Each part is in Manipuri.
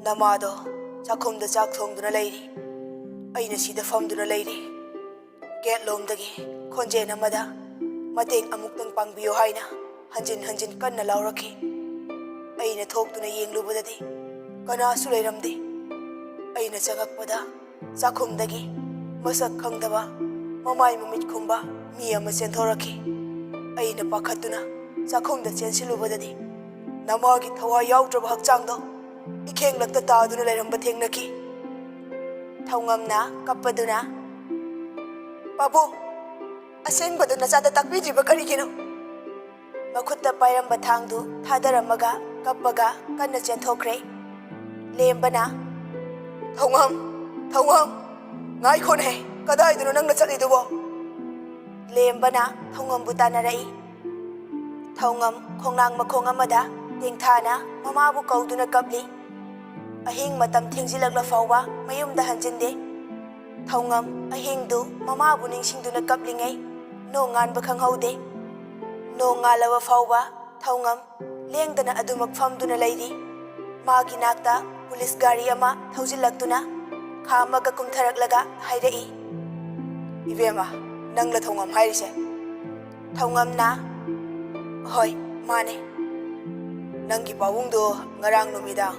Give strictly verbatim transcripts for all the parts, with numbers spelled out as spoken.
ꯅꯃꯥꯗꯣ ꯆꯥꯛꯈꯨꯝꯗ ꯆꯥꯛ ꯊꯣꯡꯗꯨꯅ ꯂꯩꯔꯤ꯫ ꯑꯩꯅ ꯁꯤꯗ ꯐꯝꯗꯨꯅ ꯂꯩꯔꯤ꯫ ꯒꯦꯠ ꯂꯣꯝꯗꯒꯤ ꯈꯣꯟꯖꯦꯜ ꯑꯃꯗ ꯃꯇꯦꯡ ꯑꯃꯨꯛꯇꯪ ꯄꯥꯡꯕꯤꯌꯨ ꯍꯥꯏꯅ ꯍꯟꯖꯤꯟ ꯍꯟꯖꯤꯟ ꯀꯟꯅ ꯂꯥꯎꯔꯛꯈꯤ꯫ ꯑꯩꯅ ꯊꯣꯛꯇꯨꯅ ꯌꯦꯡꯂꯨꯕꯗꯗꯤ ꯀꯅꯥꯁꯨ ꯂꯩꯔꯝꯗꯦ꯫ ꯑꯩꯅ ꯆꯪꯉꯛꯄꯗ ꯆꯥꯛꯈꯨꯝꯗꯒꯤ ꯃꯁꯛ ꯈꯪꯗꯕ, ꯃꯃꯥꯏ ꯃꯃꯤꯠ ꯈꯨꯝꯕ ꯃꯤ ꯑꯃ ꯆꯦꯟꯊꯣꯔꯛꯈꯤ꯫ ꯑꯩꯅ ꯄꯥꯈꯠꯇꯨꯅ ꯆꯥꯛꯈꯨꯝꯗ ꯆꯦꯟꯁꯤꯜꯂꯨꯕꯗꯗꯤ ꯅꯃꯥꯒꯤ ꯊꯋꯥꯏ ꯌꯥꯎꯗ꯭ꯔꯕ ꯍꯛꯆꯥꯡꯗꯣ ꯏꯈꯦꯡꯂꯛꯇ ꯇꯥꯗꯨꯅ ꯂꯩꯔꯝꯕ ꯊꯦꯡꯅꯈꯤ꯫ ꯊꯧꯉꯝꯅ ꯀꯞꯄꯗꯨꯅ, "ꯄꯥꯕꯨꯡ, ꯑꯁꯦꯡꯕꯗꯨ ꯅꯆꯥꯗ ꯇꯥꯛꯄꯤꯗ꯭ꯔꯤꯕ ꯀꯔꯤꯒꯤꯅꯣ?" ꯃꯈꯨꯠꯇ ꯄꯥꯏꯔꯝꯕ ꯊꯥꯡꯗꯨ ꯊꯥꯗꯔꯝꯃꯒ ꯀꯞꯄꯒ ꯀꯟꯅ ꯆꯦꯟꯊꯣꯛꯈ꯭ꯔꯦ꯫ ꯂꯦꯝꯕꯅ, "ꯊꯧꯉꯝ, ꯊꯧꯉꯝ, ꯉꯥꯏꯈꯣꯅꯦ, ꯀꯗꯥꯏꯗꯅꯣ ꯅꯪꯅ ꯆꯠꯂꯤꯗꯨꯕꯣ?" ꯂꯦꯝꯕꯅ ꯊꯧꯉꯝꯕꯨ ꯇꯥꯟꯅꯔꯛꯏ꯫ ꯊꯧꯉꯝ ꯈꯣꯡꯅꯥꯡ ꯃꯈꯣꯡ ꯑꯃꯗ ꯇꯦꯡꯊꯥꯅ ꯃꯃꯥꯕꯨ ꯀꯧꯗꯨꯅ ꯀꯞꯂꯤ꯫ ꯑꯍꯤꯡ ꯃꯇꯝ ꯊꯦꯡꯖꯤꯜꯂꯛꯂ ꯐꯥꯎꯕ ꯃꯌꯨꯝꯗ ꯍꯟꯖꯤꯟꯗꯦ꯫ ꯊꯧꯉꯝ ꯑꯍꯤꯡꯗꯨ ꯃꯃꯥꯕꯨ ꯅꯤꯡꯁꯤꯡꯗꯨꯅ ꯀꯞꯂꯤꯉꯩ ꯅꯣꯡ ꯉꯥꯟꯕ ꯈꯪꯍꯧꯗꯦ꯫ ꯅꯣꯡ ꯉꯥꯜꯂꯕ ꯐꯥꯎꯕ ꯊꯧꯉꯝ ꯂꯦꯡꯗꯅ ꯑꯗꯨꯃꯛ ꯐꯝꯗꯨꯅ ꯂꯩꯔꯤ꯫ ꯃꯥꯒꯤ ꯅꯥꯛꯇ ꯄꯨꯂꯤꯁ ꯒꯥꯔꯤ ꯑꯃ ꯊꯧꯖꯤꯜꯂꯛꯇꯨꯅ ꯈꯥꯝꯃꯒ ꯀꯨꯝꯊꯔꯛꯂꯒ ꯍꯥꯏꯔꯛꯏ, "ꯏꯕꯦꯝꯃ, ꯅꯪꯂ ꯊꯧꯉꯝ ꯍꯥꯏꯔꯤꯁꯦ?" ꯊꯧꯉꯝꯅ, "ꯍꯣꯏ, ꯃꯥꯅꯦ꯫ ꯅꯪꯒꯤ ꯄꯥꯕꯨꯡꯗꯣ ꯉꯔꯥꯡ ꯅꯨꯃꯤꯗꯥꯡ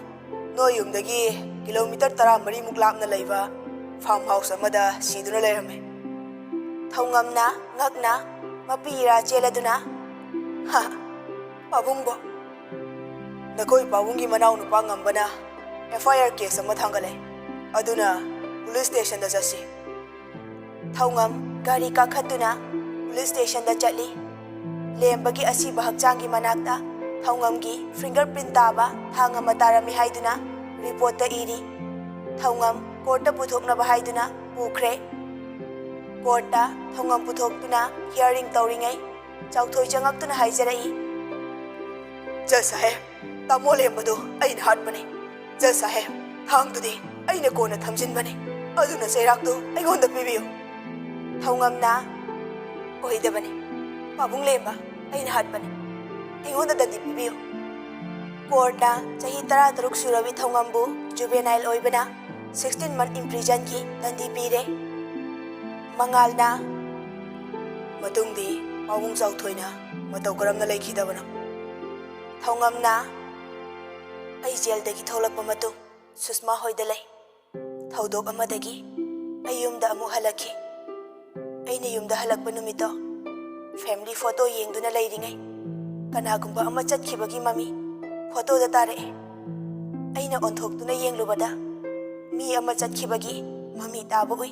ꯅꯣꯏ ꯌꯨꯝꯗꯒꯤ ꯀꯤꯂꯣꯃꯤꯇꯔ ꯇꯔꯥꯃꯔꯤꯃꯨꯛ ꯂꯥꯞꯅ ꯂꯩꯕ ꯐꯥꯔꯝ ꯍꯥꯎꯁ ꯑꯃꯗ ꯁꯤꯗꯨꯅ ꯂꯩꯔꯝꯃꯦ꯫" ꯊꯧꯉꯝꯅ ꯉꯛꯅ ꯃꯄꯤ ꯏꯔꯥ ꯆꯦꯜꯂꯗꯨꯅ, "ꯍꯥ, ꯄꯥꯕꯨꯡꯕꯣ?" "ꯅꯈꯣꯏ ꯄꯥꯕꯨꯡꯒꯤ ꯃꯅꯥꯎꯅꯨꯄꯥ ꯉꯝꯕꯅ ꯑꯦꯐ ꯑꯥꯏ ꯑꯥꯔ ꯀꯦꯁ ꯑꯃ ꯊꯥꯡꯒꯠꯂꯦ꯫ ꯑꯗꯨꯅ ꯄꯨꯂꯤꯁ ꯁ꯭ꯇꯦꯁꯟꯗ ꯆꯠꯁꯤ꯫" ꯊꯧꯉꯝ ꯒꯥꯔꯤ ꯀꯥꯈꯠꯇꯨꯅ ꯄꯨꯂꯤꯁ ꯁ꯭ꯇꯦꯁꯟꯗ ꯆꯠꯂꯤ꯫ ꯂꯦꯝꯕꯒꯤ ꯑꯁꯤꯕ ꯍꯛꯆꯥꯡꯒꯤ ꯃꯅꯥꯛꯇ ꯊꯧꯉꯝꯒꯤ ꯐꯤꯡꯒꯔ ꯄ꯭ꯔꯤꯟ ꯇꯥꯕ ꯊꯥꯡ ꯑꯃ ꯇꯥꯔꯝꯃꯤ ꯍꯥꯏꯗꯨꯅ ꯔꯤꯄꯣꯔꯠꯇ ꯏꯔꯤ꯫ ꯊꯧꯉꯝ ꯀꯣꯔꯠꯇ ꯄꯨꯊꯣꯛꯅꯕ ꯍꯥꯏꯗꯨꯅ ꯄꯨꯈ꯭ꯔꯦ꯫ ꯀꯣꯔꯠꯇ ꯊꯧꯉꯝ ꯄꯨꯊꯣꯛꯇꯨꯅ ꯍꯤꯌꯥꯔꯤꯡ ꯇꯧꯔꯤꯉꯩ ꯆꯥꯎꯊꯣꯏ ꯆꯪꯉꯛꯇꯨꯅ ꯍꯥꯏꯖꯔꯛꯏ, "ꯖꯖ ꯁꯥꯍꯦꯕ, ꯇꯥꯃꯣ ꯂꯦꯝꯕꯗꯨ ꯑꯩꯅ ꯍꯥꯠꯄꯅꯤ꯫ ꯖꯖ ꯁꯥꯍꯦꯕ, ꯊꯥꯡꯗꯨꯗꯤ ꯑꯩꯅ ꯀꯣꯟꯅ ꯊꯝꯖꯤꯟꯕꯅꯤ꯫ ꯑꯗꯨꯅ ꯆꯩꯔꯥꯛꯇꯨ ꯑꯩꯉꯣꯟꯗ ꯄꯤꯕꯤꯌꯨ꯫" ꯊꯧꯉꯝꯅ, "ꯑꯣꯏꯗꯕꯅꯤ꯫ ꯄꯥꯕꯨꯡ ꯂꯦꯝꯕ ꯑꯩꯅ ꯍꯥꯠꯄꯅꯤ꯫ ꯑꯩꯉꯣꯟꯗ ꯗꯟꯗꯤ ꯄꯤꯕꯤꯌꯨ꯫" ꯀꯣꯔꯠꯅ ꯆꯍꯤ ꯇꯔꯥꯇꯔꯨꯛ ꯁꯨꯔꯕꯤ ꯊꯧꯉꯝꯕꯨ ꯖꯨꯕꯦꯅꯥꯏꯜ ꯑꯣꯏꯕꯅ ꯁꯤꯛꯁꯇꯤꯟ ꯃꯟꯊ ꯏꯝꯄ꯭ꯔꯤꯖꯟꯒꯤ ꯗꯟꯗꯤ ꯄꯤꯔꯦ꯫ ꯃꯉꯥꯜꯅ ꯃꯇꯨꯡꯗꯤ ꯄꯥꯕꯨꯡ ꯆꯥꯎꯊꯣꯏꯅ ꯃꯇꯧ ꯀꯔꯝꯅ ꯂꯩꯈꯤꯗꯕꯅꯣ? ꯊꯧꯉꯝꯅ ꯑꯩ ꯖꯦꯜꯗꯒꯤ ꯊꯣꯛꯂꯛꯄ ꯃꯇꯨꯡ ꯁꯨꯁꯃꯥ ꯍꯣꯏꯗ ꯂꯩ꯫ ꯊꯧꯗꯣꯛ ꯑꯃꯗꯒꯤ ꯑꯩ ꯌꯨꯝꯗ ꯑꯃꯨꯛ ꯍꯜꯂꯛꯈꯤ꯫ ꯑꯩꯅ ꯌꯨꯝꯗ ꯍꯜꯂꯛꯄ ꯅꯨꯃꯤꯠꯇꯣ ꯐꯦꯃꯤꯂꯤ ꯐꯣꯇꯣ ꯌꯦꯡꯗꯨꯅ ꯂꯩꯔꯤꯉꯩ ꯀꯅꯥꯒꯨꯝꯕ ꯑꯃ ꯆꯠꯈꯤꯕꯒꯤ ꯃꯃꯤ ꯐꯣꯇꯣꯗ ꯇꯥꯔꯛꯑꯦ꯫ ꯑꯩꯅ ꯑꯣꯟꯊꯣꯛꯇꯨꯅ ꯌꯦꯡꯂꯨꯕꯗ ꯃꯤ ꯑꯃ ꯆꯠꯈꯤꯕꯒꯤ ꯃꯃꯤ ꯇꯥꯕ ꯎꯏ꯫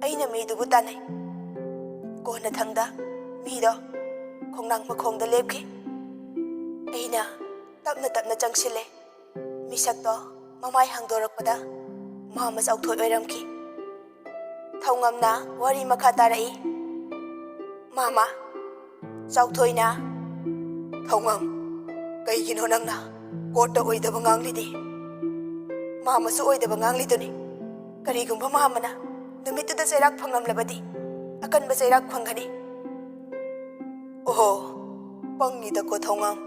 ꯑꯩꯅ ꯃꯤꯗꯨꯕꯨ ꯇꯥꯟꯅꯩ꯫ ꯀꯣꯟꯅꯊꯪꯗ ꯃꯤꯗꯣ ꯈꯣꯡꯅꯥꯡ ꯃꯈꯣꯡꯗ ꯂꯦꯞꯈꯤ꯫ ꯑꯩꯅ ꯇꯞꯅ ꯇꯞꯅ ꯆꯪꯁꯤꯜꯂꯦ꯫ ꯃꯤꯁꯛꯇꯣ ꯃꯃꯥꯏ ꯍꯥꯡꯗꯣꯔꯛꯄꯗ ꯃꯥꯃ ꯆꯥꯎꯊꯣꯏ ꯑꯣꯏꯔꯝꯈꯤ꯫ ꯊꯧꯉꯝꯅ ꯋꯥꯔꯤ ꯃꯈꯥ ꯇꯥꯔꯛꯏ꯫ ꯃꯥꯃ ꯆꯥꯎꯊꯣꯏꯅ, "ꯊꯧꯉꯝ, ꯀꯩꯒꯤꯅꯣ ꯅꯪꯅ ꯀꯣꯔꯠꯇ ꯑꯣꯏꯗꯕ ꯉꯥꯡꯂꯤꯗꯤ? ꯃꯥꯃꯁꯨ ꯑꯣꯏꯗꯕ ꯉꯥꯡꯂꯤꯗꯨꯅꯤ꯫ ꯀꯔꯤꯒꯨꯝꯕ ꯃꯥꯃꯅ ꯅꯨꯃꯤꯠꯇꯨꯗ ꯆꯩꯔꯥꯛ ꯐꯪꯂꯝꯂꯕꯗꯤ ꯑꯀꯟꯕ ꯆꯩꯔꯥꯛ ꯐꯪꯒꯅꯤ꯫" "ꯑꯣꯍꯣ, ꯄꯪꯉꯤꯗꯀꯣ ꯊꯧꯉꯝ꯫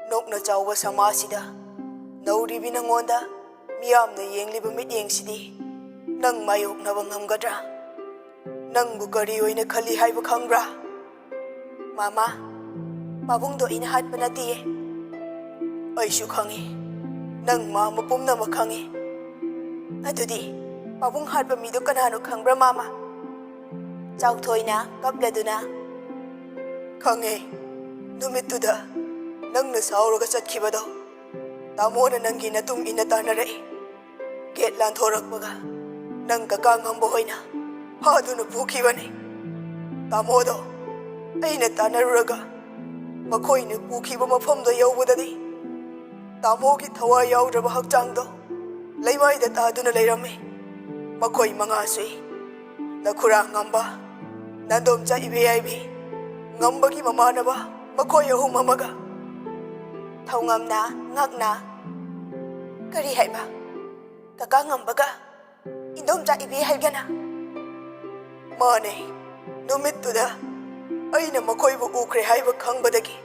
ꯅꯣꯛꯅ ꯆꯥꯎꯕ ꯁꯃꯥꯖꯁꯤꯗ ꯅꯧꯔꯤꯕꯤ ꯅꯉꯣꯟꯗ ꯃꯤꯌꯥꯝꯅ ꯌꯦꯡꯂꯤꯕ ꯃꯤꯠꯌꯦꯡꯁꯤꯗꯤ ꯅꯪ ꯃꯥꯌꯣꯛꯅꯕ ꯉꯝꯒꯗ꯭ꯔꯥ? ꯅꯪꯕꯨ ꯀꯔꯤ ꯑꯣꯏꯅ ꯈꯜꯂꯤ ꯍꯥꯏꯕ ꯈꯪꯕ꯭ꯔꯥ?" "ꯃꯥꯃ, ꯄꯥꯕꯨꯡꯗꯣ ꯑꯩꯅ ꯍꯥꯠꯄ ꯅꯠꯇꯤꯌꯦ꯫" "ꯑꯩꯁꯨ ꯈꯪꯉꯤ꯫ ꯅꯪ ꯃꯥꯃ ꯄꯨꯝꯅꯃꯛ ꯈꯪꯉꯤ꯫ ꯑꯗꯨꯗꯤ ꯄꯥꯕꯨꯡ ꯍꯥꯠꯄ ꯃꯤꯗꯣ ꯀꯅꯥꯅꯣ ꯈꯪꯕ꯭ꯔꯥ, ꯃꯥꯃ?" ꯆꯥꯎꯊꯣꯏꯅ ꯀꯞꯂꯗꯨꯅ, "ꯈꯪꯉꯦ꯫ ꯅꯨꯃꯤꯠꯇꯨꯗ ꯅꯪꯅ ꯁꯥꯎꯔꯒ ꯆꯠꯈꯤꯕꯗꯣ ꯇꯥꯃꯣꯅ ꯅꯪꯒꯤ ꯅꯇꯨꯡ ꯏꯟꯅ ꯇꯥꯟꯅꯔꯛꯏ꯫ ꯒꯦꯠ ꯂꯥꯟꯊꯣꯔꯛꯄꯒ ꯅꯪ ꯀꯀꯥ ꯉꯝꯕ ꯍꯣꯏꯅ ꯐꯥꯗꯨꯅ ꯄꯨꯈꯤꯕꯅꯤ꯫ ꯇꯥꯃꯣꯗꯣ ꯑꯩꯅ ꯇꯥꯟꯅꯔꯨꯔꯒ ꯃꯈꯣꯏꯅ ꯄꯨꯈꯤꯕ ꯃꯐꯝꯗꯣ ꯌꯧꯕꯗꯗꯤ ꯇꯥꯃꯣꯒꯤ ꯊꯋꯥꯏ ꯌꯥꯎꯗ꯭ꯔꯕ ꯍꯛꯆꯥꯡꯗꯣ ꯂꯩꯃꯥꯏꯗ ꯇꯥꯗꯨꯅ ꯂꯩꯔꯝꯃꯤ꯫ ꯃꯈꯣꯏ ꯃꯉꯥꯁꯨ ꯅꯈꯨꯔꯥ ꯉꯝꯕ, ꯅꯥꯗꯣꯝꯆꯥ ꯏꯕꯦꯌꯥꯏꯕꯤ, ꯉꯝꯕꯒꯤ ꯃꯃꯥꯟꯅꯕ ꯃꯈꯣꯏ ꯑꯍꯨꯝ ꯑꯃꯒ꯫" ꯊꯧꯉꯝꯅ ꯉꯛꯅ, "ꯀꯔꯤ ꯍꯥꯏꯕ? ꯀꯀꯥ ꯉꯝꯕꯒ ꯏꯟꯗꯣꯝꯆꯥ ꯏꯕꯦꯌꯥꯏꯕꯤꯒꯅ?" "ꯃꯥꯅꯦ꯫ ꯅꯨꯃꯤꯠꯇꯨꯗ ꯑꯩꯅ ꯃꯈꯣꯏꯕꯨ ꯎꯈ꯭ꯔꯦ ꯍꯥꯏꯕ ꯈꯪꯕꯗꯒꯤ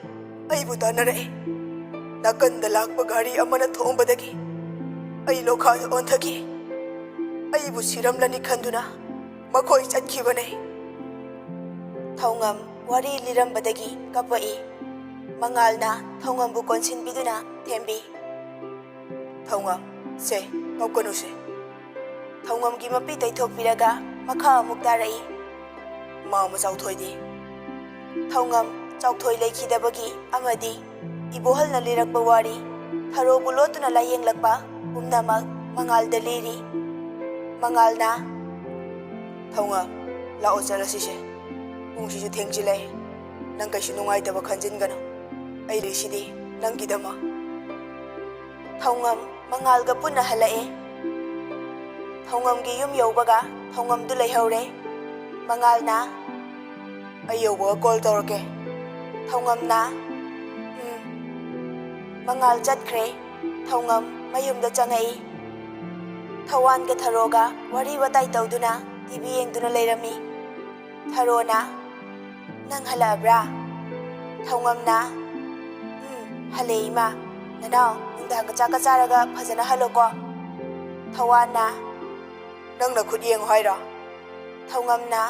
ꯑꯩꯕꯨ ꯇꯥꯟꯅꯔꯛꯑꯦ꯫ ꯅꯥꯀꯟꯗ ꯂꯥꯛꯄ ꯒꯥꯔꯤ ꯑꯃꯅ ꯊꯣꯝꯕꯗꯒꯤ ꯑꯩ ꯂꯣꯈꯥꯗ ꯑꯣꯟꯊꯈꯤ꯫ ꯑꯩꯕꯨ ꯁꯤꯔꯝꯂꯅꯤ ꯈꯟꯗꯨꯅ ꯃꯈꯣꯏ ꯆꯠꯈꯤꯕꯅꯦ꯫ ꯊꯧꯉꯝ ꯋꯥꯔꯤ ꯂꯤꯔꯝꯕꯗꯒꯤ ꯀꯞꯄꯛꯏ꯫ ꯃꯉꯥꯜꯅ ꯊꯧꯉꯝꯕꯨ ꯀꯣꯟꯁꯤꯟꯕꯤꯗꯨꯅ ꯊꯦꯝꯕꯤ꯫ "ꯊꯧꯉꯝ, ꯁꯦ, ꯀꯞꯀꯅꯨꯁꯦ꯫" ꯊꯧꯉꯝꯒꯤ ꯃꯄꯤ ꯇꯩꯊꯣꯛꯄꯤꯔꯒ ꯃꯈꯥ ꯑꯃꯨꯛ ꯇꯥꯔꯛꯏ꯫ "ꯃꯥ ꯑꯃ ꯆꯥꯎꯊꯣꯏꯗꯤ?" ꯊꯧꯉꯝ ꯆꯥꯎꯊꯣꯏ ꯂꯩꯈꯤꯗꯕꯒꯤ ꯑꯃꯗꯤ ꯏꯕꯣꯍꯜꯅ ꯂꯤꯔꯛꯄ ꯋꯥꯔꯤ, ꯊꯔꯣꯕꯨ ꯂꯣꯠꯇꯨꯅ ꯂꯥꯌꯦꯡꯂꯛꯄ ꯄꯨꯝꯅꯃꯛ ꯃꯉꯥꯜꯗ ꯂꯤꯔꯤ꯫ ꯃꯉꯥꯜꯅ, "ꯊꯧꯉꯝ, ꯂꯥꯛꯑꯣ ꯆꯠꯂꯁꯤꯁꯦ꯫ ꯄꯨꯡꯁꯤꯁꯨ ꯊꯦꯡꯖꯤꯜꯂꯛꯑꯦ꯫ ꯅꯪ ꯀꯩꯁꯨ ꯅꯨꯡꯉꯥꯏꯇꯕ ꯈꯟꯖꯤꯟꯒꯅꯨ꯫ ꯑꯩ ꯂꯩꯁꯤꯗꯤ ꯅꯪꯒꯤꯗꯃꯛ꯫" ꯊꯧꯉꯝ ꯃꯉꯥꯜꯒ ꯄꯨꯟꯅ ꯍꯜꯂꯛꯑꯦ꯫ ꯊꯧꯉꯝꯒꯤ ꯌꯨꯝ ꯌꯧꯕꯒ ꯊꯧꯉꯝꯗꯨ ꯂꯩꯍꯧꯔꯦ꯫ ꯃꯉꯥꯜꯅ, "ꯑꯩ ꯌꯧꯕꯒ ꯀꯣꯜ ꯇꯧꯔꯛꯀꯦ꯫" ꯊꯧꯉꯝꯅ, "ꯎꯝ꯫" ꯃꯉꯥꯜ ꯆꯠꯈ꯭ꯔꯦ꯫ ꯊꯧꯉꯝ ꯃꯌꯨꯝꯗ ꯆꯪꯉꯛꯏ꯫ ꯊꯧꯋꯥꯟꯒ ꯊꯔꯣꯒ ꯋꯥꯔꯤ ꯋꯥꯇꯥꯏ ꯇꯧꯗꯨꯅ ꯇꯤ ꯚꯤ ꯌꯦꯡꯗꯨꯅ ꯂꯩꯔꯝꯃꯤ꯫ ꯊꯔꯣꯅ, "ꯅꯪ ꯍꯜꯂꯛꯑꯕ꯭ꯔꯥ?" ꯊꯧꯉꯝꯅ, "ꯎꯝ, ꯍꯜꯂꯛꯑꯦ ꯏꯃꯥ꯫ ꯅꯅꯥꯎ, ꯅꯨꯡꯗꯥꯡꯒ ꯆꯥꯛꯀ ꯆꯥꯔꯒ ꯐꯖꯅ ꯍꯜꯂꯣꯀꯣ꯫" ꯊꯧꯋꯥꯟꯅ, "ꯅꯪ ꯅꯈꯨꯠ ꯌꯦꯡꯉꯣ ꯍꯥꯏꯔꯣ?" ꯊꯧꯉꯝꯅ,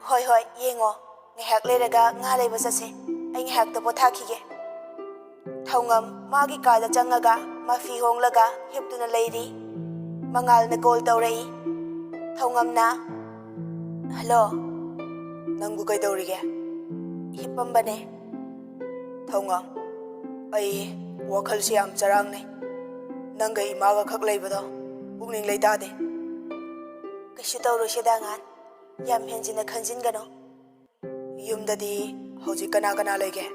"ꯍꯣꯏ, ꯍꯣꯏ, ꯌꯦꯡꯉꯣ꯫ ꯉꯥꯏꯍꯥꯛ ꯂꯩꯔꯒ ꯉꯥ ꯂꯩꯕ ꯆꯠꯁꯦ꯫ ꯑꯩ ꯉꯥꯏꯍꯥꯛꯇ ꯄꯣꯊꯥꯈꯤꯒꯦ꯫" ꯊꯧꯉꯝ ꯃꯥꯒꯤ ꯀꯥꯗ ꯆꯪꯉꯒ ꯃꯐꯤ ꯍꯣꯡꯂꯒ ꯍꯤꯞꯇꯨꯅ ꯂꯩꯔꯤ꯫ ꯃꯉꯥꯜꯅ ꯀꯣꯜ ꯇꯧꯔꯛꯏ꯫ ꯊꯧꯉꯝꯅ, "ꯍꯜꯂꯣ꯫" "ꯅꯪꯕꯨ ꯀꯩꯗꯧꯔꯤꯒꯦ?" "ꯍꯤꯞꯄꯝꯕꯅꯦ꯫" "ꯊꯧꯉꯝ, ꯑꯩ ꯋꯥꯈꯜꯁꯦ ꯌꯥꯝ ꯆꯔꯥꯡꯅꯩ꯫ ꯅꯪꯒ ꯏꯃꯥꯒ ꯈꯛ ꯂꯩꯕꯗꯣ ꯄꯨꯛꯅꯤꯡ ꯂꯩꯇꯥꯗꯦ꯫" "ꯀꯩꯁꯨ ꯇꯧꯔꯣꯏꯁꯦ ꯗꯥꯉꯥꯟ, ꯌꯥꯝ ꯍꯦꯟꯖꯤꯟꯅ ꯈꯟꯖꯤꯟꯒꯅꯨ꯫" "ꯌꯨꯝꯗꯗꯤ ꯍꯧꯖꯤꯛ ꯀꯅꯥ ꯀꯅꯥ ꯂꯩꯒꯦ?"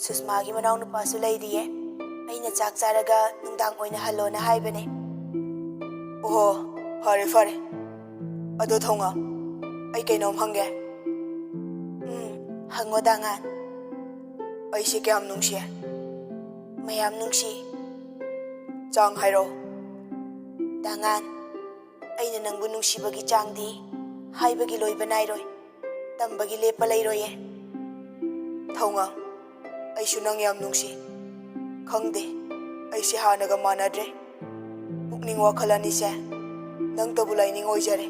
"ꯁꯨꯁꯃꯥꯒꯤ ꯃꯅꯥꯎꯅꯨꯄꯥꯁꯨ ꯂꯩꯔꯤꯌꯦ꯫ ꯑꯩꯅ ꯆꯥꯛ ꯆꯥꯔꯒ ꯅꯨꯡꯗꯥꯡ ꯑꯣꯏꯅ ꯍꯜꯂꯣꯅ ꯍꯥꯏꯕꯅꯦ꯫" "ꯑꯣꯍꯣ, ꯐꯔꯦ, ꯐꯔꯦ꯫ ꯑꯗꯣ ꯊꯧꯉꯝ, ꯑꯩ ꯀꯩꯅꯣꯝ ꯍꯪꯒꯦ꯫" "ꯎꯝ, ꯍꯪꯉꯣ ꯗꯥꯉꯥꯟ꯫" "ꯑꯩꯁꯦ ꯀꯌꯥꯝ ꯅꯨꯡꯁꯤ?" "ꯃꯌꯥꯝ ꯅꯨꯡꯁꯤ꯫" "ꯆꯥꯡ ꯍꯥꯏꯔꯛꯑꯣ꯫" "ꯗꯥꯉꯥꯟ, ꯑꯩꯅ ꯅꯪꯕꯨ ꯅꯨꯡꯁꯤꯕꯒꯤ ꯆꯥꯡꯗꯤ ꯍꯥꯏꯕꯒꯤ ꯂꯣꯏꯕ ꯅꯥꯏꯔꯣꯏ, ꯇꯝꯕꯒꯤ ꯂꯦꯞꯄ ꯂꯩꯔꯣꯏꯌꯦ꯫" "ꯊꯧꯉꯝ, ꯑꯩꯁꯨ ꯅꯪ ꯌꯥꯝ ꯅꯨꯡꯁꯤ꯫ ꯈꯪꯗꯦ, ꯑꯩꯁꯦ ꯍꯥꯟꯅꯒ ꯃꯥꯟꯅꯗ꯭ꯔꯦ꯫ ꯄꯨꯛꯅꯤꯡ ꯋꯥꯈꯜ ꯑꯅꯤꯁꯦ ꯅꯪꯇꯕꯨ ꯂꯥꯏꯅꯤꯡ ꯑꯣꯏꯖꯔꯦ꯫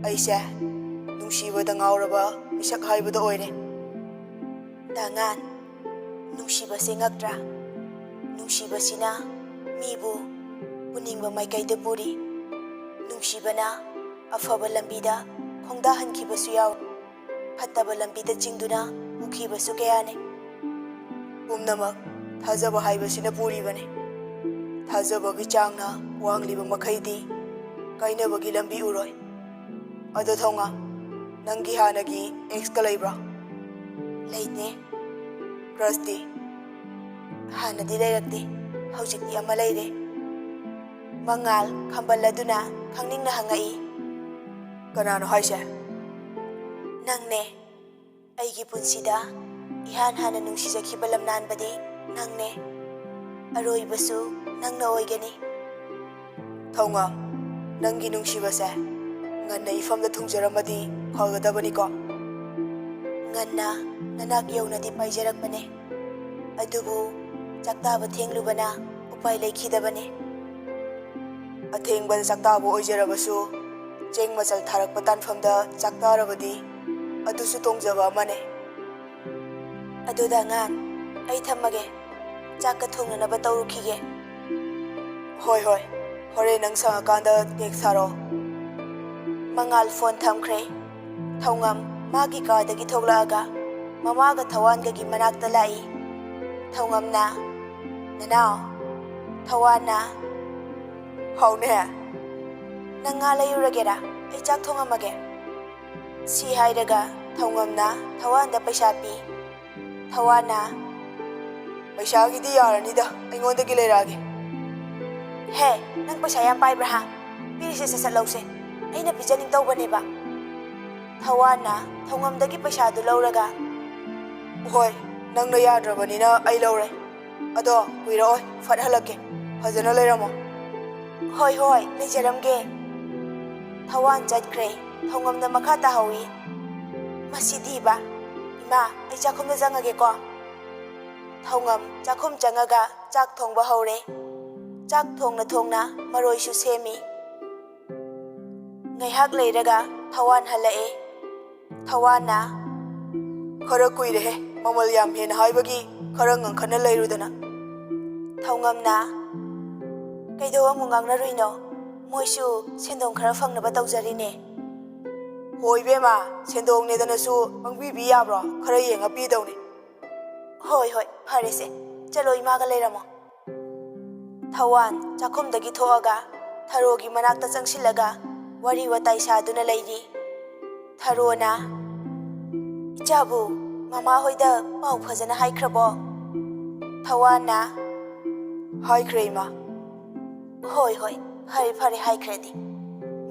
ꯑꯩꯁꯦ ꯅꯨꯡꯁꯤꯕꯗ ꯉꯥꯎꯔꯕ ꯃꯤꯁꯛ ꯍꯥꯏꯕꯗꯣ ꯑꯣꯏꯔꯦ꯫ ꯗꯥꯉꯥꯟ, ꯅꯨꯡꯁꯤꯕꯁꯦ ꯉꯛꯇ꯭ꯔꯥ? ꯅꯨꯡꯁꯤꯕꯁꯤꯅ ꯃꯤꯕꯨ ꯄꯨꯅꯤꯡꯕ ꯃꯥꯏꯀꯩꯗ ꯄꯨꯔꯤ꯫ ꯅꯨꯡꯁꯤꯕꯅ ꯑꯐꯕ ꯂꯝꯕꯤꯗ ꯈꯣꯡꯗꯥꯍꯟꯈꯤꯕꯁꯨ ꯌꯥꯎꯏ꯫ ꯐꯠꯇꯕ ꯂꯝꯕꯤꯗ ꯆꯤꯡꯗꯨꯅ ꯄꯨꯈꯤꯕꯁꯨ ꯀꯌꯥꯅꯤ꯫ ꯄꯨꯝꯅꯃꯛ ꯊꯥꯖꯕ ꯍꯥꯏꯕꯁꯤꯅ ꯄꯨꯔꯤꯕꯅꯤ꯫ ꯊꯥꯖꯕꯒꯤ ꯆꯥꯡꯅ ꯋꯥꯡꯂꯤꯕ ꯃꯈꯩꯗꯤ ꯀꯥꯏꯅꯕꯒꯤ ꯂꯝꯕꯤ ꯎꯔꯣꯏ꯫ ꯑꯗꯣ ꯊꯧꯉꯥ, ꯅꯪꯒꯤ ꯍꯥꯟꯅꯒꯤ ꯑꯦꯛꯁꯀ ꯂꯩꯕ꯭ꯔꯣ? ꯂꯩꯇꯦ꯫ ꯀ꯭ꯔꯁꯇꯤ? ꯍꯥꯟꯅꯗꯤ ꯂꯩꯔꯛꯇꯦ, ꯍꯧꯖꯤꯛꯇꯤ ꯑꯃ ꯂꯩꯔꯦ꯫ ꯃꯉꯥꯜ ꯈꯝꯕꯜ ꯑꯗꯨꯅ ꯈꯪꯅꯤꯡꯅ ꯍꯪꯉꯛꯏ꯫ ꯀꯅꯥꯅꯣ ꯍꯥꯏꯁꯦ? ꯅꯪꯅꯦ꯫ ꯑꯩꯒꯤ ꯄꯨꯟꯁꯤꯗ ꯏꯍꯥꯟ ꯍꯥꯟꯅ ꯅꯨꯡꯁꯤꯖꯈꯤꯕ ꯂꯝꯅꯥꯟꯕꯗꯤ ꯅꯪꯅꯦ꯫ ꯑꯔꯣꯏꯕꯁꯨ ꯅꯪꯅ ꯑꯣꯏꯒꯅꯤ꯫ ꯊꯧꯉꯥ, ꯅꯪꯒꯤ ꯅꯨꯡꯁꯤꯕꯁꯦ ꯉꯟꯅ ꯏꯐꯝꯗ ꯊꯨꯡꯖꯔꯝꯃꯗꯤ ꯐꯒꯗꯕꯅꯤꯀꯣ꯫ ꯉꯟꯅ ꯅꯅꯥꯛ ꯌꯧꯅꯗꯤ ꯄꯥꯏꯖꯔꯛꯄꯅꯦ, ꯑꯗꯨꯕꯨ ꯆꯥꯛꯇꯥꯕ ꯊꯦꯡꯂꯨꯕꯅ ꯎꯄꯥꯏ ꯂꯩꯈꯤꯗꯕꯅꯦ꯫ ꯑꯊꯦꯡꯕꯗ ꯆꯥꯛꯇꯥꯕ ꯑꯣꯏꯖꯔꯕꯁꯨ, ꯆꯦꯡ ꯃꯆꯜ ꯊꯥꯔꯛꯄ ꯇꯥꯟꯐꯝꯗ ꯆꯥꯛꯇꯥꯔꯕꯗꯤ ꯑꯗꯨꯁꯨ ꯇꯣꯡꯖꯕ ꯑꯃꯅꯦ꯫ ꯑꯗꯨ ꯗꯥꯉꯥꯟ, ꯑꯩ ꯊꯝꯃꯒꯦ꯫ ꯆꯥꯛꯀ ꯊꯣꯡꯅꯅꯕ ꯇꯧꯔꯨꯈꯤꯒꯦ꯫ ꯍꯣꯏ, ꯍꯣꯏ꯫ ꯍꯣꯔꯦꯟ ꯅꯪ ꯁꯪꯉꯀꯥꯟꯗ ꯇꯦꯛꯁ ꯊꯥꯔꯛꯑꯣ꯫ ꯃꯉꯥꯜ ꯐꯣꯟ ꯊꯝꯈ꯭ꯔꯦ꯫ ꯊꯧꯉꯝ ꯃꯥꯒꯤ ꯀꯥꯗꯒꯤ ꯊꯣꯛꯂꯛꯑꯒ ꯃꯃꯥꯒ ꯊꯧꯋꯥꯟꯒꯒꯤ ꯃꯅꯥꯛꯇ ꯂꯥꯛꯏ꯫ ꯊꯧꯉꯝꯅ, "ꯅꯅꯥꯎ꯫" ꯊꯧꯋꯥꯟꯅ, "ꯍꯥꯎꯅꯦ꯫ ꯅꯪ ꯉꯥ ꯂꯩꯔꯨꯔꯒꯦꯔꯥ? ꯑꯩ ꯆꯥꯛ ꯊꯣꯡꯉꯝꯃꯒꯦ꯫" ꯁꯤ ꯍꯥꯏꯔꯒ ꯊꯧꯉꯝꯅ ꯊꯧꯋꯥꯟꯗ ꯄꯩꯁꯥ ꯄꯤ꯫ ꯊꯧꯋꯥꯟꯅ, "ꯄꯩꯁꯥꯒꯤꯗꯤ ꯌꯥꯔꯅꯤꯗ, ꯑꯩꯉꯣꯟꯗꯒꯤ ꯂꯩꯔꯛꯑꯒꯦ꯫" "ꯍꯦ, ꯅꯪ ꯄꯩꯁꯥ ꯌꯥꯝ ꯄꯥꯏꯕ꯭ꯔꯥ ꯍꯥ? ꯄꯤꯔꯤꯁꯦ ꯁꯠ ꯁꯠ ꯂꯧꯁꯦ, ꯑꯩꯅ ꯄꯤꯖꯅꯤꯡ ꯇꯧꯕꯅꯦꯕ꯫" ꯊꯧꯋꯥꯟꯅ ꯊꯧꯉꯝꯗꯒꯤ ꯄꯩꯁꯥꯗꯨ ꯂꯧꯔꯒ, "ꯍꯣꯏ, ꯅꯪꯅ ꯌꯥꯗ꯭ꯔꯕꯅꯤꯅ ꯑꯩ ꯂꯧꯔꯦ꯫ ꯑꯗꯣ ꯀꯨꯏꯔꯛꯑꯣꯏ, ꯐꯠ ꯍꯜꯂꯛꯀꯦ꯫ ꯐꯖꯅ ꯂꯩꯔꯝꯃꯣ꯫" "ꯍꯣꯏ, ꯍꯣꯏ, ꯂꯩꯖꯔꯝꯒꯦ꯫" ꯊꯧꯋꯥꯟ ꯆꯠꯈ꯭ꯔꯦ꯫ ꯊꯧꯉꯝꯅ ꯃꯈꯥ ꯇꯥꯍꯧꯏ꯫ "ꯃꯁꯤꯗꯤꯕ꯫ ꯏꯃꯥ, ꯑꯩ ꯆꯥꯛꯈꯨꯝꯗ ꯆꯪꯉꯒꯦꯀꯣ꯫" ꯊꯧꯉꯝ ꯆꯥꯛꯈꯨꯝ ꯆꯪꯉꯒ ꯆꯥꯛ ꯊꯣꯡꯕ ꯍꯧꯔꯦ꯫ ꯆꯥꯛ ꯊꯣꯡꯅ ꯊꯣꯡꯅ ꯃꯔꯣꯏꯁꯨ ꯁꯦꯝꯃꯤ꯫ ꯉꯥꯏꯍꯥꯛ ꯂꯩꯔꯒ ꯊꯧꯋꯥꯟ ꯍꯜꯂꯛꯑꯦ꯫ ꯊꯧꯋꯥꯟꯅ, "ꯈꯔ ꯀꯨꯏꯔꯦꯍꯦ, ꯃꯃꯜ ꯌꯥꯝ ꯍꯦꯟꯅ ꯍꯥꯏꯕꯒꯤ ꯈꯔ ꯉꯪꯈꯠꯅ ꯂꯩꯔꯨꯗꯅ꯫" ꯊꯧꯉꯝꯅ, "ꯀꯩꯗꯧ ꯑꯃꯨꯛ ꯉꯥꯡꯅꯔꯨꯏꯅꯣ? ꯃꯣꯏꯁꯨ ꯁꯦꯟꯗꯣꯡ ꯈꯔ ꯐꯪꯅꯕ ꯇꯧꯖꯔꯤꯅꯦ꯫" "ꯍꯣꯏ ꯏꯕꯦꯝꯃ, ꯁꯦꯟꯗꯣꯡꯅꯦꯗꯅꯁꯨ ꯄꯪꯕꯤꯕꯤ ꯌꯥꯕ꯭ꯔꯣ? ꯈꯔ ꯌꯦꯡꯉ ꯄꯤꯗꯧꯅꯦ꯫" "ꯍꯣꯏ ꯍꯣꯏ, ꯐꯔꯦꯁꯦ, ꯆꯠꯂꯣ, ꯏꯃꯥꯒ ꯂꯩꯔꯝꯃꯣ꯫" ꯊꯧꯋꯥꯟ ꯆꯥꯛꯈꯨꯝꯗꯒꯤ ꯊꯣꯛꯑꯒ ꯊꯔꯣꯒꯤ ꯃꯅꯥꯛꯇ ꯆꯪꯁꯤꯜꯂꯒ ꯋꯥꯔꯤ ꯋꯥꯇꯥꯏ ꯁꯥꯗꯨꯅ ꯂꯩꯔꯤ꯫ ꯊꯔꯣꯅ, "ꯏꯆꯥꯕꯨ ꯃꯃꯥ ꯍꯣꯏꯗ ꯄꯥꯎ ꯐꯖꯅ ꯍꯥꯏꯈ꯭ꯔꯕꯣ?" ꯊꯧꯋꯥꯟꯅ, "ꯍꯥꯏꯈ꯭ꯔꯦ ꯏꯃꯥ꯫" "ꯍꯣꯏ ꯍꯣꯏ, ꯐꯔꯦ ꯐꯔꯦ, ꯍꯥꯏꯈ꯭ꯔꯗꯤ꯫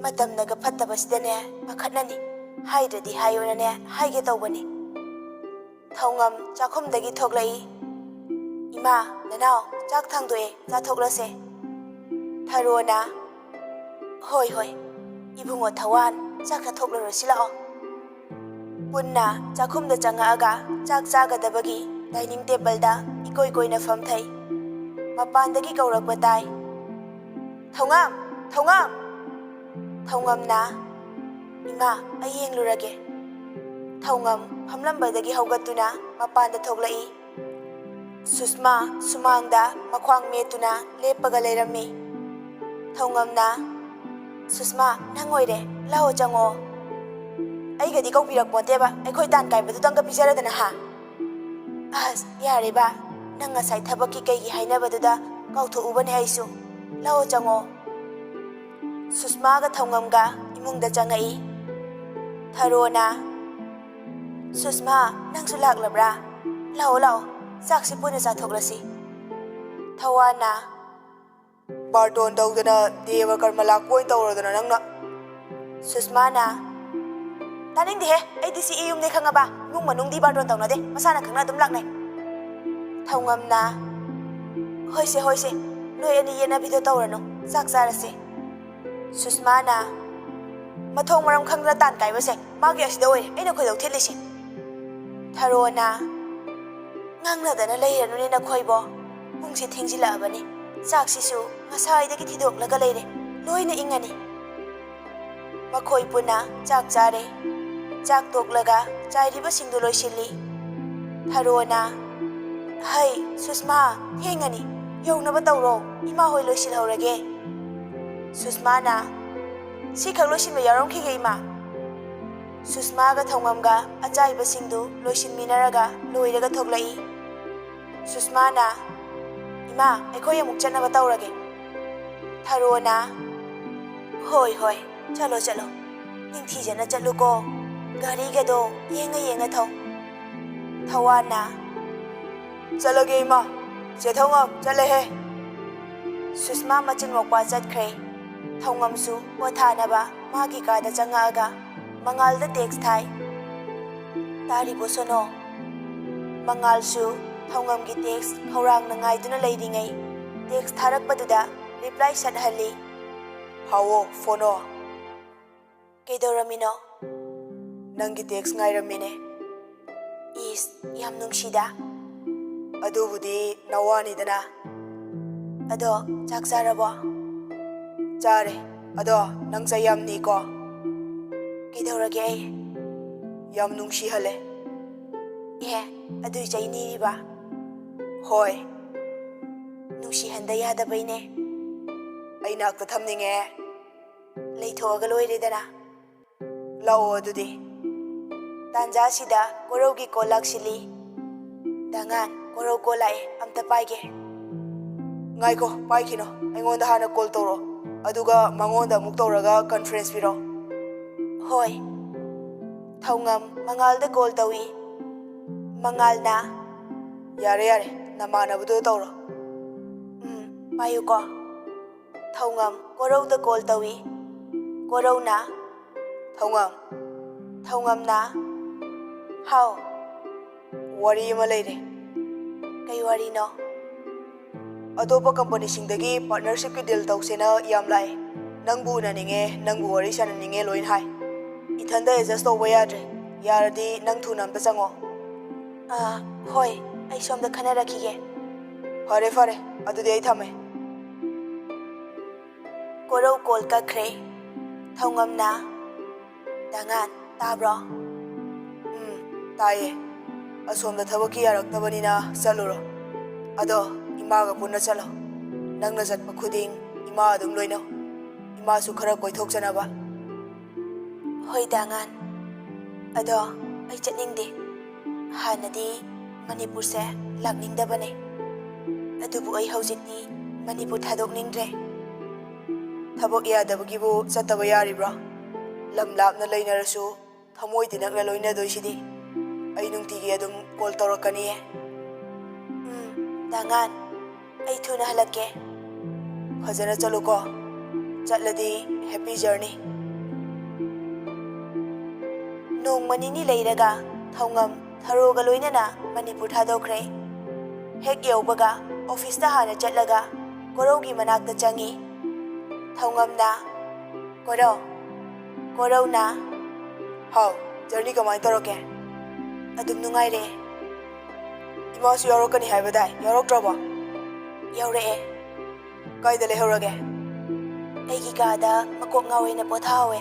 ꯃꯇꯝꯅꯒ ꯐꯠꯇꯕꯁꯤꯗꯅꯦ ꯄꯥꯈꯠꯅꯅꯤ, ꯍꯥꯏꯗ꯭ꯔꯗꯤ ꯍꯥꯏꯌꯣꯅꯅꯦ ꯍꯥꯏꯒꯦ ꯇꯧꯕꯅꯤ꯫" ꯊꯧꯉꯝ ꯆꯥꯛꯈꯨꯝꯗꯒꯤ ꯊꯣꯛꯂꯛꯏ꯫ "ꯏꯃꯥ, ꯅꯅꯥꯎ, ꯆꯥꯛ ꯊꯥꯡꯗꯣꯛꯑꯦ, ꯆꯥꯊꯣꯛꯂꯁꯦ꯫" ꯊꯔꯣꯅ, "ꯍꯣꯏ ꯍꯣꯏ, ꯏꯕꯨꯡꯉꯣ ꯊꯧꯋꯥꯟ, ꯆꯥꯛ ꯆꯥꯊꯣꯛꯂꯨꯔꯁꯤ ꯂꯥꯛꯑꯣ꯫" ꯄꯨꯟꯅ ꯆꯥꯛꯈꯨꯝꯗ ꯆꯪꯉꯛꯑꯒ ꯆꯥꯛ ꯆꯥꯒꯗꯕꯒꯤ ꯗꯥꯏꯅꯤꯡ ꯇꯦꯕꯜꯗ ꯏꯀꯣꯏ ꯀꯣꯏꯅ ꯐꯝꯊꯩ꯫ ꯃꯄꯥꯟꯗꯒꯤ ꯀꯧꯔꯛꯄ ꯇꯥꯏ꯫ "ꯊꯧꯉꯝ! ꯊꯧꯉꯝ!" ꯊꯧꯉꯝꯅ, "ꯏꯃꯥ, ꯑꯩ ꯌꯦꯡꯂꯨꯔꯒꯦ꯫" ꯊꯧꯉꯝ ꯐꯝꯂꯝꯕꯗꯒꯤ ꯍꯧꯒꯠꯇꯨꯅ ꯃꯄꯥꯟꯗ ꯊꯣꯛꯂꯛꯏ꯫ ꯁꯨꯁꯃꯥ ꯁꯨꯃꯥꯡꯗ ꯃꯈ꯭ꯋꯥꯡ ꯃꯦꯠꯇꯨꯅ ꯂꯦꯞꯄꯒ ꯂꯩꯔꯝꯃꯤ꯫ ꯊꯧꯉꯝꯅ, "ꯁꯨꯁꯃꯥ, ꯅꯪ ꯑꯣꯏꯔꯦ, ꯂꯥꯛꯑꯣ ꯆꯪꯉꯣ꯫" "ꯑꯩꯒꯗꯤ ꯀꯧꯕꯤꯔꯛꯄꯣꯟꯇꯦꯕ, ꯑꯩꯈꯣꯏ ꯇꯥꯟ ꯀꯥꯏꯕꯗꯨꯇꯪꯒ ꯄꯤꯖꯔꯗꯅ, ꯍꯥ?" "ꯑꯁ, ꯌꯥꯔꯦꯕ, ꯅꯪ ꯉꯁꯥꯏ ꯊꯕꯛꯀꯤ ꯀꯩꯒꯤ ꯍꯥꯏꯅꯕꯗꯨꯗ ꯀꯥꯎꯊꯣꯛꯎꯕꯅꯦ ꯑꯩꯁꯨ꯫ ꯂꯥꯛꯑꯣ ꯆꯪꯉꯣ꯫" ꯁꯨꯁꯃꯥꯒ ꯊꯧꯉꯝꯒ ꯏꯃꯨꯡꯗ ꯆꯪꯉꯛꯏ꯫ ꯊꯔꯣꯅ, "ꯁꯨꯁꯃꯥ, ꯅꯪꯁꯨ ꯂꯥꯛꯂꯕ꯭ꯔꯥ? ꯂꯥꯛꯑꯣ ꯂꯥꯛꯑꯣ, ꯆꯥꯛꯁꯤ ꯄꯨꯟꯅ ꯆꯥꯊꯣꯛꯂꯁꯤ꯫" ꯊꯧꯋꯥꯟꯅ, "ꯕꯥꯔꯇꯣꯟ ꯇꯧꯗꯅ ꯗꯦꯕ ꯀꯔꯃ ꯂꯥꯛꯄ ꯑꯣꯏꯅ ꯇꯧꯔꯗꯅ ꯅꯪꯅ꯫" ꯁꯨꯁꯃꯥꯅ, "ꯇꯥꯅꯤꯡꯗꯦꯍꯦ, ꯑꯩꯗꯤ ꯁꯤ ꯏ ꯌꯨꯝꯅꯦ ꯈꯪꯉꯕ? ꯏꯃꯨꯡ ꯃꯅꯨꯡꯗꯤ ꯕꯥꯔꯇꯣꯟ ꯇꯧꯅꯗꯦ, ꯃꯁꯥꯅ ꯈꯪꯅ ꯑꯗꯨꯝ ꯂꯥꯛꯅꯩ꯫" ꯊꯧꯉꯝꯅ, "ꯍꯣꯏꯁꯦ ꯍꯣꯏꯁꯦ, ꯅꯣꯏ ꯑꯅꯤ ꯌꯦꯠꯅꯕꯤꯗꯣ ꯇꯧꯔꯅꯨ, ꯆꯥꯛ ꯆꯥꯔꯁꯦ꯫" ꯁꯨꯁꯃꯥꯅ, "ꯃꯊꯣꯡ ꯃꯔꯝ ꯈꯪꯗꯅ ꯇꯥꯟ ꯀꯥꯏꯕꯁꯦ ꯃꯥꯒꯤ ꯑꯁꯤꯗ ꯑꯣꯏꯔꯦ ꯑꯩꯅ ꯈꯣꯏꯗꯧ ꯊꯤꯠꯂꯤꯁꯦ꯫" ꯊꯔꯣꯅ, ꯉꯥꯡꯅꯗꯅ ꯂꯩꯔꯅꯨꯅꯦ ꯅꯈꯣꯏꯕꯣ꯫ ꯄꯨꯡꯁꯦ ꯊꯦꯡꯖꯤꯜꯂꯛꯑꯕꯅꯤ꯫ ꯆꯥꯛꯁꯤꯁꯨ ꯉꯁꯥꯏꯗꯒꯤ ꯊꯤꯗꯣꯛꯂꯒ ꯂꯩꯔꯦ꯫ ꯂꯣꯏꯅ ꯏꯪꯉꯅꯤ꯫ ꯃꯈꯣꯏ ꯄꯨꯟꯅ ꯆꯥꯛ ꯆꯥꯔꯦ꯫ ꯆꯥꯛ ꯇꯣꯛꯂꯒ ꯆꯥꯏꯔꯤꯕꯁꯤꯡꯗꯨ ꯂꯣꯏꯁꯤꯜꯂꯤ꯫ ꯊꯔꯣꯅ, "ꯍꯩ, ꯁꯨꯁꯃꯥ, ꯊꯦꯡꯉꯅꯤ꯫ ꯌꯧꯅꯕ ꯇꯧꯔꯣ꯫ ꯏꯃꯥ ꯍꯣꯏ ꯂꯣꯏꯁꯤꯜꯍꯧꯔꯒꯦ꯫" ꯁꯨꯁꯃꯥꯅ, "ꯁꯤꯈꯛ ꯂꯣꯏꯁꯤꯟꯕ ꯌꯥꯎꯔꯝꯈꯤꯒꯦ, ꯏꯃꯥ꯫" ꯁꯨꯁꯃꯥꯒ ꯊꯧꯉꯝꯒ ꯑꯆꯥꯏꯕꯁꯤꯡꯗꯨ ꯂꯣꯏꯁꯤꯟꯃꯤꯟꯅꯔꯒ ꯂꯣꯏꯔꯒ ꯊꯣꯛꯂꯛꯏ꯫ ꯁꯨꯁꯃꯥꯅ, "ꯏꯃꯥ, ꯑꯩꯈꯣꯏ ꯑꯃꯨꯛ ꯆꯠꯅꯕ ꯇꯧꯔꯒꯦ꯫" ꯊꯔꯣꯅ, "ꯍꯣꯏ, ꯍꯣꯏ, ꯆꯠꯂꯣ, ꯆꯠꯂꯣ꯫ ꯅꯤꯡꯊꯤꯖꯅ ꯆꯠꯂꯨꯀꯣ꯫ ꯒꯥꯔꯤꯒꯗꯣ ꯌꯦꯡꯉ ꯌꯦꯡꯉ ꯊꯧ꯫" ꯊꯋꯥꯟꯅ, "ꯆꯠꯂꯒꯦ, ꯏꯃꯥ꯫ ꯆꯦ ꯊꯧꯉꯝ, ꯆꯠꯂꯦꯍꯦ꯫" ꯁꯨꯁꯃꯥ ꯃꯆꯤꯟ ꯃꯧꯄꯥ ꯆꯠꯈ꯭ꯔꯦ꯫ ꯊꯧꯉꯝꯁꯨ ꯄꯣꯊꯥꯅꯕ ꯃꯥꯒꯤ ꯀꯥꯗ ꯆꯪꯉꯛꯑꯒ ꯃꯉꯥꯜꯗ ꯇꯦꯛꯁ ꯊꯥꯏ꯫ "ꯇꯥꯔꯤꯕꯣ ꯁꯣꯅꯣ?" ꯃꯉꯥꯜꯁꯨ ꯊꯧꯉꯝꯒꯤ ꯇꯦꯛꯁ ꯈꯧꯔꯥꯡꯅ ꯉꯥꯏꯗꯨꯅ ꯂꯩꯔꯤꯉꯩ, ꯇꯦꯛꯁ ꯊꯥꯔꯛꯄꯗꯨꯗ ꯔꯤꯄ꯭ꯂꯥꯏ ꯁꯠꯍꯜꯂꯤ꯫ "ꯍꯥꯎꯋꯣ, ꯐꯣꯅꯣ꯫" "ꯀꯩꯗꯧꯔꯝꯃꯤꯅꯣ?" "ꯅꯪꯒꯤ ꯇꯦꯛꯁ ꯉꯥꯏꯔꯝꯃꯤꯅꯦ꯫" "ꯏꯁ, ꯌꯥꯝ ꯅꯨꯡꯁꯤꯗ꯫" "ꯑꯗꯨꯕꯨꯗꯤ ꯅꯋꯥꯅꯤꯗꯅ꯫" "ꯑꯗꯣ, ꯆꯥꯛ ꯆꯥꯔꯕꯣ?" "ꯆꯥꯔꯦ꯫ ꯑꯗꯣ, ꯅꯪ ꯆꯩ ꯌꯥꯝ ꯅꯤꯀꯣ?" "ꯀꯩꯗꯧꯔꯒꯦ ꯑꯩ?" "ꯌꯥꯝ ꯅꯨꯡꯁꯤꯍꯜꯂꯦ꯫" "ꯑꯦ, ꯑꯗꯨꯏ ꯆꯩ ꯅꯤꯔꯤꯕ?" "ꯍꯣꯏ꯫" "ꯅꯨꯡꯁꯤꯍꯟꯗ ꯌꯥꯗꯕꯩꯅꯦ꯫" "ꯑꯩ ꯅꯥꯛꯇ ꯊꯝꯅꯤꯡꯉꯦ꯫" "ꯂꯩꯊꯣꯛꯑꯒ ꯂꯣꯏꯔꯦꯗꯅ꯫" "ꯂꯥꯛꯑꯣ ꯑꯗꯨꯗꯤ꯫" ꯇꯥꯟꯖꯥꯁꯤꯗ ꯀꯣꯔꯧꯒꯤ ꯀꯣꯜ ꯂꯥꯛꯁꯤꯜꯂꯤ꯫ "ꯗꯥꯉꯥꯟ, ꯀꯣꯔꯧ ꯀꯣꯜ ꯂꯥꯛꯑꯦ, ꯑꯝꯇ ꯄꯥꯏꯒꯦ꯫" "ꯉꯥꯏꯈꯣ, ꯄꯥꯏꯈꯤꯅꯣ꯫ ꯑꯩꯉꯣꯟꯗ ꯍꯥꯟꯅ ꯀꯣꯜ ꯇꯧꯔꯣ꯫ ꯑꯗꯨꯒ ꯃꯉꯣꯟꯗ ꯑꯃꯨꯛ ꯇꯧꯔꯒ ꯀꯟꯐꯔꯦꯟꯁ ꯄꯤꯔꯣ꯫" "ꯍꯣꯏ꯫" ꯊꯧꯉꯝ ꯃꯉꯥꯜꯗ ꯀꯣꯜ ꯇꯧꯏ꯫ ꯃꯉꯥꯜꯅ, "ꯌꯥꯔꯦ, ꯌꯥꯔꯦ, ꯅꯃꯥꯟꯅꯕꯗꯣ ꯇꯧꯔꯣ꯫" "ꯎꯝ, ꯄꯥꯏꯌꯨꯀꯣ꯫" ꯊꯧꯉꯝ ꯀꯣꯔꯧꯗ ꯀꯣꯜ ꯇꯧꯏ꯫ ꯀꯣꯔꯧꯅ, "ꯊꯧꯉꯝ꯫" ꯊꯧꯉꯝꯅ, "ꯍꯥꯎ꯫" "ꯋꯥꯔꯤ ꯑꯃ ꯂꯩꯔꯦ꯫" "ꯀꯩ ꯋꯥꯔꯤꯅꯣ?" "ꯑꯇꯣꯞꯄ ꯀꯝꯄꯅꯤꯁꯤꯡꯗꯒꯤ ꯄꯥꯔꯠꯅꯔꯁꯤꯞꯀꯤ ꯗꯤꯜ ꯇꯧꯁꯦꯅ ꯌꯥꯝ ꯂꯥꯛꯑꯦ꯫ ꯅꯪꯕꯨ ꯎꯅꯅꯤꯡꯉꯦ, ꯅꯪꯕꯨ ꯋꯥꯔꯤ ꯁꯥꯟꯅꯅꯤꯡꯉꯦ ꯂꯣꯏꯅ ꯍꯥꯏ꯫ ꯏꯊꯟꯗ ꯑꯦꯗꯖꯁ ꯇꯧꯕ ꯌꯥꯗ꯭ꯔꯦ꯫ ꯌꯥꯔꯗꯤ ꯅꯪ ꯊꯨꯅ ꯑꯝꯇ ꯆꯪꯉꯣ꯫" "ꯑꯥ, ꯍꯣꯏ, ꯑꯩ ꯁꯣꯝꯗ ꯈꯟꯅꯔꯛꯈꯤꯒꯦ꯫ ꯐꯔꯦ, ꯐꯔꯦ, ꯑꯗꯨꯗꯤ ꯑꯩ ꯊꯝꯃꯦ꯫ ꯀꯣꯔꯧ ꯀꯣꯜ ꯀꯛꯈ꯭ꯔꯦ꯫ ꯊꯧꯉꯝꯅ, "ꯗꯥꯉꯥꯟ, ꯇꯥꯕ꯭ꯔꯣ?" "ꯎꯝ, ꯇꯥꯏꯌꯦ꯫ ꯑꯁꯣꯝꯗ ꯊꯕꯛꯀꯤ ꯌꯥꯔꯛꯇꯕꯅꯤꯅ ꯆꯠꯂꯨꯔꯣ꯫ ꯑꯗꯣ ꯏꯃꯥꯒ ꯄꯨꯟꯅ ꯆꯠꯂꯣ꯫ ꯅꯪꯅ ꯆꯠꯄ ꯈꯨꯗꯤꯡ ꯏꯃꯥ ꯑꯗꯨꯝ ꯂꯣꯏꯅꯧ꯫ ꯏꯃꯥꯁꯨ ꯈꯔ ꯀꯣꯏꯊꯣꯛꯆꯅꯕ꯫" "ꯍꯣꯏ, ꯗꯥꯉꯥꯟ꯫ ꯑꯗꯣ ꯑꯩ ꯆꯠꯅꯤꯡꯗꯦ꯫ ꯍꯥꯟꯅꯗꯤ ꯃꯅꯤꯄꯨꯔꯁꯦ ꯂꯥꯛꯅꯤꯡꯗꯕꯅꯦ꯫ ꯑꯗꯨꯕꯨ ꯑꯩ ꯍꯧꯖꯤꯛꯇꯤ ꯃꯅꯤꯄꯨꯔ ꯊꯥꯗꯣꯛꯅꯤꯡꯗ꯭ꯔꯦ꯫" "ꯊꯕꯛ ꯌꯥꯗꯕꯒꯤꯕꯨ ꯆꯠꯇꯕ ꯌꯥꯔꯤꯕ꯭ꯔꯣ? ꯂꯝ ꯂꯥꯞꯅ ꯂꯩꯅꯔꯁꯨ ꯊꯃꯣꯏ ꯇꯤꯟꯅꯛꯅ ꯂꯣꯏꯅꯗꯣꯏꯁꯤꯗꯤ꯫ ꯑꯩ ꯅꯨꯡꯇꯤꯒꯤ ꯑꯗꯨꯝ ꯀꯣꯜ ꯇꯧꯔꯛꯀꯅꯤꯌꯦ꯫" "ꯎꯝ, ꯗꯥꯉꯥꯟ, ꯑꯩ ꯊꯨꯅ ꯍꯜꯂꯛꯀꯦ꯫ ꯐꯖꯅ ꯆꯠꯂꯨꯀꯣ꯫ ꯆꯠꯂꯗꯤ ꯍꯦꯄꯤ ꯖꯔꯅꯤ꯫" ꯅꯣꯡꯃ ꯅꯤꯅꯤ ꯂꯩꯔꯒ ꯊꯧꯉꯝ ꯊꯔꯣꯒ ꯂꯣꯏꯅꯅ ꯃꯅꯤꯄꯨꯔ ꯊꯥꯗꯣꯛꯈ꯭ꯔꯦ꯫ ꯍꯦꯛ ꯌꯧꯕꯒ ꯑꯣꯐꯤꯁꯇ ꯍꯥꯟꯅ ꯆꯠꯂꯒ ꯀꯣꯔꯧꯒꯤ ꯃꯅꯥꯛꯇ ꯆꯪꯉꯤ꯫ ꯊꯧꯉꯝꯅ, "ꯀꯣꯔꯧ꯫" ꯀꯣꯔꯧꯅ, "ꯍꯥꯎ, ꯖꯔꯅꯤ ꯀꯃꯥꯏꯅ ꯇꯧꯔꯛꯀꯦ?" "ꯑꯗꯨꯝ ꯅꯨꯡꯉꯥꯏꯔꯦ꯫" "ꯏꯃꯥꯁꯨ ꯌꯥꯎꯔꯛꯀꯅꯤ ꯍꯥꯏꯕꯗꯥꯏ, ꯌꯥꯎꯔꯛꯇ꯭ꯔꯕꯣ?" "ꯌꯥꯎꯔꯛꯑꯦ꯫" "ꯀꯥꯏꯗ ꯂꯩꯍꯧꯔꯒꯦ?" "ꯑꯩꯒꯤ ꯀꯥꯗ ꯃꯀꯣꯛ ꯉꯥꯎꯋꯦꯅ ꯄꯣꯊꯥꯍꯧꯋꯦ꯫"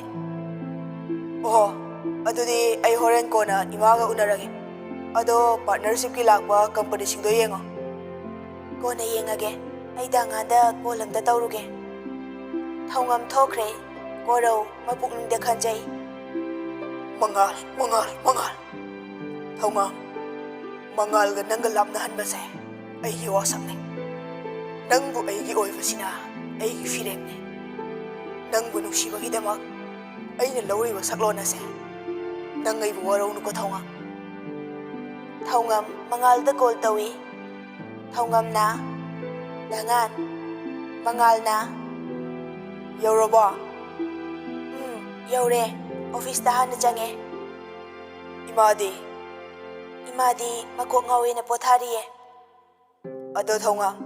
"ꯑꯣꯍꯣ, ꯑꯗꯨꯗꯤ ꯑꯩ ꯍꯣꯔꯦꯟ ꯀꯣꯟꯅ ꯏꯃꯥꯒ ꯎꯅꯔꯒꯦ꯫ ꯑꯗꯣ ꯄꯥꯔꯠꯅꯔꯁꯤꯞꯀꯤ ꯂꯥꯛꯄ ꯀꯝꯄꯅꯤꯁꯤꯡꯗꯣ ꯌꯦꯡꯉꯣ꯫" "ꯀꯣꯟꯅ ꯌꯦꯡꯉꯒꯦ꯫ ꯑꯩ ꯗꯥꯉꯥꯟꯗ ꯀꯣꯜ ꯑꯝꯇ ꯇꯧꯔꯨꯒꯦ꯫" ꯊꯧꯉꯝ ꯊꯣꯛꯈ꯭ꯔꯦ꯫ ꯀꯣꯔꯧ ꯃꯄꯨꯛꯅꯤꯡꯗ ꯈꯟꯖꯩ꯫ "ꯃꯉꯥꯜ, ꯃꯉꯥꯜ, ꯃꯉꯥꯜ꯫ ꯊꯧꯉꯝ, ꯃꯉꯥꯜꯒ ꯅꯪꯒ ꯂꯥꯞꯅꯍꯟꯕꯁꯦ ꯑꯩꯒꯤ ꯋꯥꯁꯛꯅꯤ꯫ ꯅꯪꯕꯨ ꯑꯩꯒꯤ ꯑꯣꯏꯕꯁꯤꯅ ꯑꯩꯒꯤ ꯐꯤꯔꯦꯞꯅꯤ꯫ ꯅꯪꯕꯨ ꯅꯨꯡꯁꯤꯕꯒꯤꯗꯃꯛ ꯑꯩꯅ ꯂꯧꯔꯤꯕ ꯁꯛꯂꯣꯟ ꯑꯁꯦ ꯅꯪ ꯑꯩꯕꯨ ꯋꯥꯔꯧꯅꯨꯀꯣ, ꯊꯧꯉꯝ꯫" ꯊꯧꯉꯝ ꯃꯉꯥꯜꯗ ꯀꯣꯜ ꯇꯧꯏ꯫ ꯊꯧꯉꯝꯅ, "ꯗꯥꯉꯥꯟ꯫" ꯃꯉꯥꯜꯅ, "ꯌꯧꯔꯕꯣ?" "ꯎꯝ, ꯌꯧꯔꯦ꯫ ꯑꯣꯐꯤꯁꯇ ꯍꯥꯟꯅ ꯆꯪꯉꯦ꯫" "ꯏꯃꯥꯗꯤ?" "ꯏꯃꯥꯗꯤ ꯃꯀꯣꯛ ꯉꯥꯎꯋꯦꯅ ꯄꯣꯊꯥꯔꯤꯌꯦ꯫" "ꯑꯗꯣ ꯊꯧꯉꯝ?"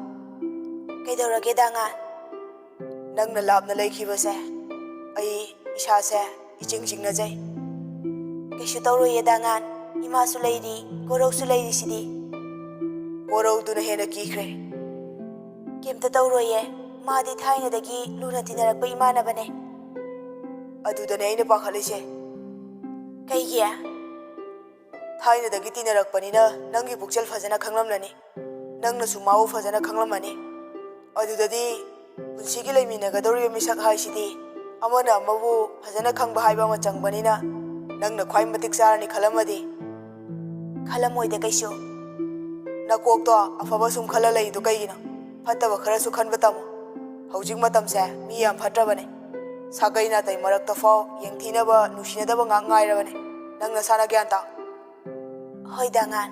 "ꯀꯩꯗꯧꯔꯒꯦ, ꯗꯥꯉꯥꯟ?" "ꯅꯪꯅ ꯂꯥꯞꯅ ꯂꯩꯈꯤꯕꯁꯦ ꯑꯩ ꯏꯁꯥꯁꯦ ꯏꯆꯤꯡ ꯆꯤꯡꯅꯖꯩ꯫" "ꯀꯩꯁꯨ ꯇꯧꯔꯣꯏꯌꯦ, ꯗꯥꯉꯥꯟ꯫ ꯏꯃꯥꯁꯨ ꯂꯩꯔꯤ, ꯀꯣꯔꯧꯁꯨ ꯂꯩꯔꯤꯁꯤꯗꯤ꯫" ꯀꯣꯔꯧꯗꯨꯅ ꯍꯦꯟꯅ ꯀꯤꯈ꯭ꯔꯦ꯫ "ꯀꯩꯝꯇ ꯇꯧꯔꯣꯏꯌꯦ, ꯃꯥꯗꯤ ꯊꯥꯏꯅꯗꯒꯤ ꯂꯨꯅ ꯇꯤꯟꯅꯔꯛꯄ ꯏꯃꯥꯟꯅꯕꯅꯦ꯫" "ꯑꯗꯨꯗꯅꯦ ꯑꯩꯅ ꯄꯥꯈꯠꯂꯤꯁꯦ꯫ ꯀꯩꯒꯤ? ꯊꯥꯏꯅꯗꯒꯤ ꯇꯤꯟꯅꯔꯛꯄꯅꯤꯅ ꯅꯪꯒꯤ ꯄꯨꯛꯆꯦꯜ ꯐꯖꯅ ꯈꯪꯂꯝꯂꯅꯤ, ꯅꯪꯅꯁꯨ ꯃꯥꯕꯨ ꯐꯖꯅ ꯈꯪꯂꯝꯃꯅꯤ꯫ ꯑꯗꯨꯗꯗꯤ ꯄꯨꯟꯁꯤꯒꯤ ꯂꯩꯃꯤꯟꯅꯒꯗꯧꯔꯤꯕ ꯃꯤꯁꯛ ꯍꯥꯏꯁꯤꯗꯤ ꯑꯃꯅ ꯑꯃꯕꯨ ꯐꯖꯅ ꯈꯪꯕ ꯍꯥꯏꯕ ꯑꯃ ꯆꯪꯕꯅꯤꯅ, ꯅꯪꯅ ꯈ꯭ꯋꯥꯏ ꯃꯇꯤꯛ ꯆꯥꯔꯅꯤ ꯈꯜꯂꯝꯃꯗꯤ?" "ꯈꯜꯂꯝꯃꯣꯏꯗ ꯀꯩꯁꯨ꯫" "ꯅꯀꯣꯛꯇꯣ ꯑꯐꯕ ꯁꯨꯝ ꯈꯜꯂ ꯂꯩꯗꯣ ꯀꯩꯒꯤꯅꯣ? ꯐꯠꯇꯕ ꯈꯔꯁꯨ ꯈꯟꯕ ꯇꯝꯃꯨ꯫ ꯍꯧꯖꯤꯛ ꯃꯇꯝꯁꯦ ꯃꯤ ꯌꯥꯝ ꯐꯠꯇ꯭ꯔꯕꯅꯦ꯫ ꯁꯥꯒꯩ ꯅꯥꯇꯩ ꯃꯔꯛꯇ ꯐꯥꯎ ꯌꯦꯡꯊꯤꯅꯕ, ꯅꯨꯡꯁꯤꯅꯗꯕ ꯉꯥꯛ ꯉꯥꯏꯔꯕꯅꯦ꯫ ꯅꯪ ꯅꯁꯥꯅ ꯒ꯭ꯌꯥꯟ ꯇꯥꯎ꯫" "ꯍꯣꯏ ꯗꯥ ꯉꯥꯟ꯫"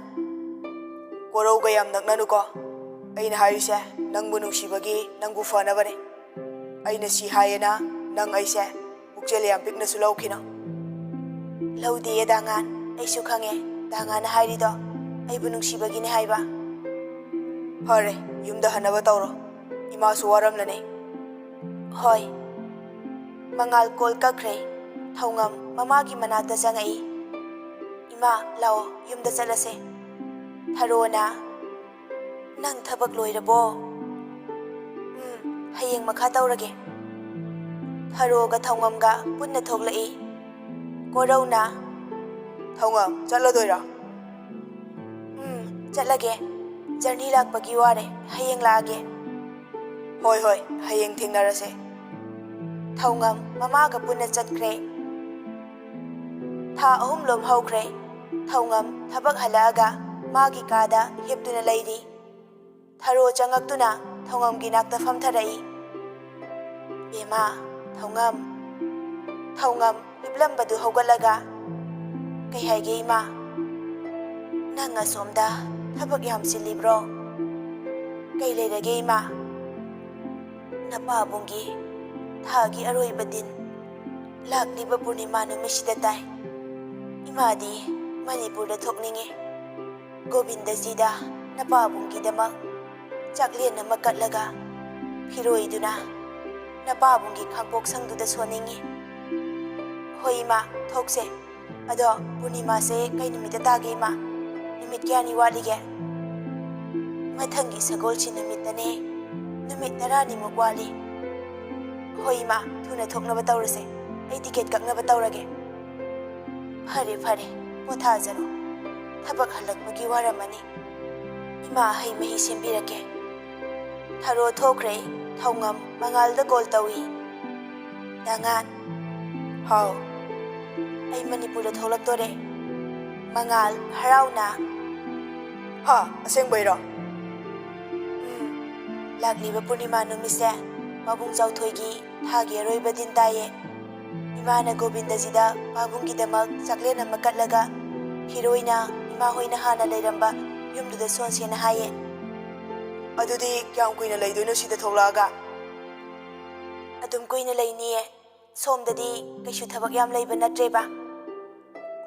"ꯀꯣꯔꯧꯒ ꯌꯥꯝ ꯅꯛꯅꯅꯨꯀꯣ꯫ ꯑꯩꯅ ꯍꯥꯏꯔꯤꯁꯦ ꯅꯪꯕꯨ ꯅꯨꯡꯁꯤꯕꯒꯤ, ꯅꯪꯕꯨ ꯐꯅꯕꯅꯦ꯫ ꯑꯩꯅ ꯁꯤ ꯍꯥꯏꯌꯦꯅ ꯅꯪ ꯑꯩꯁꯦ ꯄꯨꯛꯆꯦꯜ ꯌꯥꯝ ꯄꯤꯛꯅꯁꯨ ꯂꯧꯈꯤꯅꯣ꯫" "ꯂꯧꯗꯦꯌꯦ ꯗꯥ ꯉꯥꯟ, ꯑꯩꯁꯨ ꯈꯪꯉꯦ ꯗꯥ ꯉꯥꯟꯅ ꯍꯥꯏꯔꯤꯗꯣ ꯑꯩꯕꯨ ꯅꯨꯡꯁꯤꯕꯒꯤꯅꯦ ꯍꯥꯏꯕ꯫" "ꯐꯔꯦ, ꯌꯨꯝꯗ ꯍꯟꯅꯕ ꯇꯧꯔꯣ꯫ ꯏꯃꯥꯁꯨ ꯋꯥꯔꯝꯂꯅꯤ꯫" "ꯍꯣꯏ꯫" ꯃꯉꯥꯜ ꯀꯣꯜ ꯀꯛꯈ꯭ꯔꯦ꯫ ꯊꯧꯉꯝ ꯃꯃꯥꯒꯤ ꯃꯅꯥꯛꯇ ꯆꯪꯉꯛꯏ꯫ "ꯏꯃꯥ, ꯂꯥꯛꯑꯣ, ꯌꯨꯝꯗ ꯆꯠꯂꯁꯦ꯫" ꯊꯔꯣꯅ, "ꯅꯪ ꯊꯕꯛ ꯂꯣꯏꯔꯕꯣ?" "ꯎꯝ, ꯍꯌꯦꯡ ꯃꯈꯥ ꯇꯧꯔꯒꯦ꯫" ꯊꯔꯣꯒ ꯊꯧꯉꯝꯒ ꯄꯨꯟꯅ ꯊꯣꯛꯂꯛꯏ꯫ ꯀꯣꯔꯧꯅ, "ꯊꯧꯉꯝ, ꯆꯠꯂꯗꯣꯏꯔꯣ?" "ꯎꯝ, ꯆꯠꯂꯒꯦ꯫ ꯖꯔꯅꯤ ꯂꯥꯛꯄꯒꯤ ꯋꯥꯔꯦ꯫ ꯍꯌꯦꯡ ꯂꯥꯛꯑꯒꯦ꯫" "ꯍꯣꯏ, ꯍꯣꯏ, ꯍꯌꯦꯡ ꯊꯦꯡꯅꯔꯁꯦ꯫" ꯊꯧꯉꯝ ꯃꯃꯥꯒ ꯄꯨꯟꯅ ꯆꯠꯈ꯭ꯔꯦ꯫ ꯊꯥ ꯑꯍꯨꯝꯂꯣꯝ ꯍꯧꯈ꯭ꯔꯦ꯫ ꯊꯧꯉꯝ ꯊꯕꯛ ꯍꯜꯂꯛꯑꯒ ꯃꯥꯒꯤ ꯀꯥꯗ ꯍꯤꯞꯇꯨꯅ ꯂꯩꯔꯤ꯫ ꯊꯔꯣ ꯆꯪꯉꯛꯇꯨꯅ ꯊꯧꯉꯝꯒꯤ ꯅꯥꯛꯇ ꯐꯝꯊꯔꯛꯏ꯫ "ꯕꯦꯝꯃ, ꯊꯧꯉꯝ꯫" ꯊꯧꯉꯝ ꯍꯤꯞꯂꯝꯕꯗꯨ ꯍꯧꯒꯠꯂꯒ, "ꯀꯩ ꯍꯥꯏꯒꯦ ꯏꯃꯥ?" "ꯅꯪ ꯑꯁꯣꯝꯗ ꯊꯕꯛ ꯌꯥꯝ ꯆꯤꯜꯂꯤꯕ꯭ꯔꯣ?" "ꯀꯩ ꯂꯩꯔꯒꯦ ꯏꯃꯥ?" "ꯅꯄꯥꯕꯨꯡꯒꯤ ꯊꯥꯒꯤ ꯑꯔꯣꯏꯕ ꯗꯤꯟ ꯂꯥꯛꯂꯤꯕ ꯄꯨꯔꯅꯤꯃꯥ ꯅꯨꯃꯤꯠꯁꯤꯗ ꯇꯥꯏ꯫ ꯏꯃꯥꯗꯤ ꯃꯅꯤꯄꯨꯔꯗ ꯊꯣꯛꯅꯤꯡꯉꯤ꯫ ꯒꯣꯕꯤꯟꯗꯖꯤꯗ ꯅꯄꯥꯕꯨꯡꯒꯤꯗꯃꯛ ꯆꯥꯛꯂꯦꯟ ꯑꯃ ꯀꯠꯂꯒ ꯐꯤꯔꯣꯏꯗꯨꯅ ꯅꯄꯥꯕꯨꯡꯒꯤ ꯈꯥꯡꯄꯣꯛꯁꯪꯗꯨꯗ ꯁꯣꯟꯅꯤꯡꯉꯤ꯫" "ꯍꯣꯏ ꯏꯃꯥ, ꯊꯣꯛꯁꯦ꯫ ꯑꯗꯣ ꯄꯨꯔꯅꯤꯃꯥꯁꯦ ꯀꯩ ꯅꯨꯃꯤꯠꯇ ꯇꯥꯒꯦ ꯏꯃꯥ? ꯅꯨꯃꯤꯠ ꯀꯌꯥꯅꯤ ꯋꯥꯠꯂꯤꯒꯦ?" ꯃꯊꯪꯒꯤ ꯁꯒꯣꯜꯁꯦꯟ ꯅꯨꯃꯤꯠꯇꯅꯦ꯫ ꯅꯨꯃꯤꯠ ꯇꯔꯥꯅꯤꯃꯨꯛ ꯋꯥꯠꯂꯤ꯫ ꯍꯣꯏ ꯏꯃꯥ, ꯊꯨꯅ ꯊꯣꯛꯅꯕ ꯇꯧꯔꯁꯦ꯫ ꯑꯩ ꯇꯤꯀꯦꯠ ꯀꯛꯅꯕ ꯇꯧꯔꯒꯦ꯫ ꯐꯔꯦ, ꯐꯔꯦ, ꯄꯣꯊꯥꯖꯔꯣ꯫ ꯊꯕꯛ ꯍꯜꯂꯛꯄꯒꯤ ꯋꯥꯔꯝꯃꯅꯤ꯫ ꯏꯃꯥ ꯍꯩ ꯃꯍꯤ ꯁꯦꯝꯕꯤꯔꯛꯀꯦ꯫ ꯊꯔꯣ ꯊꯣꯛꯈ꯭ꯔꯦ꯫ ꯊꯧꯉꯝ ꯃꯉꯥꯜꯗ ꯀꯣꯜ ꯇꯧꯏ꯫ "ꯗꯥ ꯉꯥꯟ꯫" "ꯍꯥꯎ꯫" "ꯑꯩ ꯃꯅꯤꯄꯨꯔꯗ ꯊꯣꯛꯂꯛꯇꯣꯔꯦ꯫" ꯃꯉꯥꯜ ꯍꯔꯥꯎꯅ꯫ "ꯍꯥ, ꯑꯁꯦꯡꯕꯩꯔꯣ?" "ꯎꯝ, ꯂꯥꯛꯂꯤꯕ ꯄꯨꯔꯅꯤꯃꯥ ꯅꯨꯃꯤꯠꯁꯦ ꯄꯥꯕꯨꯡ ꯆꯥꯎꯊꯣꯏꯒꯤ ꯊꯥꯒꯤ ꯑꯔꯣꯏꯕ ꯗꯤꯟ ꯇꯥꯏꯌꯦ꯫ ꯏꯃꯥꯅ ꯒꯣꯕꯤꯟꯗꯖꯤꯗ ꯄꯥꯕꯨꯡꯒꯤꯗꯃꯛ ꯆꯥꯛꯂꯦꯟ ꯑꯃ ꯀꯠꯂꯒ ꯍꯤꯔꯣꯏꯅ ꯏꯃꯥ ꯍꯣꯏꯅ ꯍꯥꯟꯅ ꯂꯩꯔꯝꯕ ꯌꯨꯝꯗꯨꯗ ꯁꯣꯟꯁꯦꯅ ꯍꯥꯏꯌꯦ꯫" "ꯑꯗꯨꯗꯤ ꯀꯌꯥꯝ ꯀꯨꯏꯅ ꯂꯩꯗꯣꯏꯅꯣ ꯁꯤꯗ ꯊꯣꯛꯂꯛꯑꯒ?" "ꯑꯗꯨꯝ ꯀꯨꯏꯅ ꯂꯩꯅꯤꯌꯦ꯫ ꯁꯣꯝꯗꯗꯤ ꯀꯩꯁꯨ ꯊꯕꯛ ꯌꯥꯝ ꯂꯩꯕ ꯅꯠꯇ꯭ꯔꯦꯕ꯫"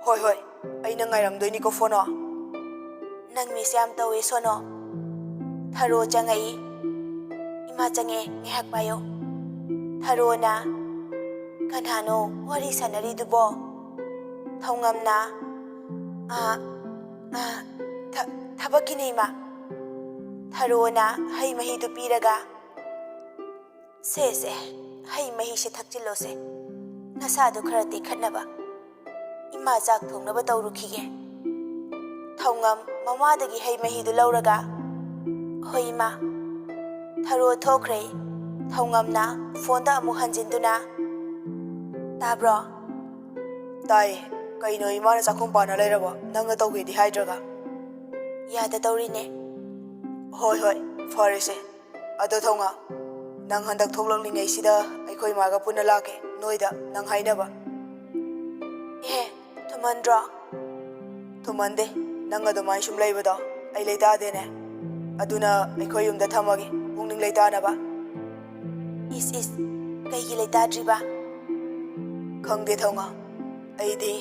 "ꯍꯣꯏ, ꯍꯣꯏ, ꯑꯩꯅ ꯉꯥꯏꯔꯝꯗꯣꯏꯅꯤꯀꯣ, ꯁꯣꯅꯣ꯫" "ꯅꯪ ꯃꯤꯁ ꯌꯥꯝ ꯇꯧꯋꯦ, ꯁꯣꯅꯣ꯫" ꯊꯔꯣ ꯆꯪꯉꯛꯏ꯫ "ꯏꯃꯥ ꯆꯪꯉꯦ, ꯉꯥꯏꯍꯥꯛ ꯄꯥꯏꯌꯣ꯫" ꯊꯔꯣꯅ, "ꯀꯅꯥꯅꯣ ꯋꯥꯔꯤ ꯁꯥꯟꯅꯔꯤꯗꯨꯕꯣ?" ꯊꯧꯉꯝꯅ, "ꯑ, ꯑ, ꯊ-, ꯊꯕꯛꯀꯤꯅꯦ, ꯏꯃꯥ꯫" ꯊꯔꯣꯅ ꯍꯩ ꯃꯍꯤꯗꯨ ꯄꯤꯔꯒ, "ꯁꯦ, ꯁꯦ, ꯍꯩ ꯃꯍꯤꯁꯦ ꯊꯛꯆꯤꯜꯂꯣꯁꯦ, ꯅꯁꯥꯗꯣ ꯈꯔ ꯇꯦꯛꯈꯠꯅꯕ꯫ ꯏꯃꯥ ꯆꯥꯛ ꯊꯣꯡꯅꯕ ꯇꯧꯔꯨꯈꯤꯒꯦ꯫" ꯊꯧꯉꯝ ꯃꯃꯥꯗꯒꯤ ꯍꯩ ꯃꯍꯤꯗꯨ ꯂꯧꯔꯒ, "ꯍꯣꯏ, ꯏꯃꯥ꯫" ꯊꯔꯣ ꯊꯣꯛꯈ꯭ꯔꯦ꯫ ꯊꯧꯉꯝꯅ ꯐꯣꯟꯗ ꯑꯃꯨꯛ ꯍꯟꯖꯤꯟꯗꯨꯅ, "ꯇꯥꯕ꯭ꯔꯣ?" "ꯇꯥꯏꯌꯦ꯫ ꯀꯩꯅꯣ, ꯏꯃꯥꯅ ꯆꯥꯛꯈꯨꯝ ꯄꯥꯟꯅ ꯂꯩꯔꯕꯣ? ꯅꯪꯅ ꯇꯧꯒꯦꯗꯤ ꯍꯥꯏꯗ꯭ꯔꯒ?" "ꯌꯥꯗ ꯇꯧꯔꯤꯅꯦ꯫" "ꯍꯣꯏ, ꯍꯣꯏ, ꯐꯔꯦꯁꯦ꯫ ꯑꯗꯣ ꯊꯧꯉꯝ, ꯅꯪ ꯍꯟꯗꯛ ꯊꯣꯛꯂꯛꯂꯤꯉꯩꯁꯤꯗ ꯑꯩꯈꯣꯏ ꯃꯥꯒ ꯄꯨꯟꯅ ꯂꯥꯛꯀꯦ, ꯅꯣꯏꯗ ꯅꯪ ꯍꯥꯏꯅꯕ꯫" "ꯑꯦ, ꯊꯨꯃꯟꯗ꯭ꯔꯣ?" "ꯊꯨꯃꯟꯗꯦ, ꯅꯪ ꯑꯗꯨꯃꯥꯏꯅ ꯁꯨꯝ ꯂꯩꯕꯗꯣ ꯑꯩ ꯂꯩꯇꯥꯗꯦꯅꯦ꯫ ꯑꯗꯨꯅ ꯑꯩꯈꯣꯏ ꯌꯨꯝꯗ ꯊꯝꯃꯒꯦ, ꯄꯨꯛꯅꯤꯡ ꯂꯩꯇꯥꯅꯕ꯫" "ꯏꯁ, ꯏꯁ, ꯀꯩꯒꯤ ꯂꯩꯇꯥꯗ꯭ꯔꯤꯕ?" "ꯈꯪꯗꯦ ꯊꯧꯉꯝ, ꯑꯩꯗꯤ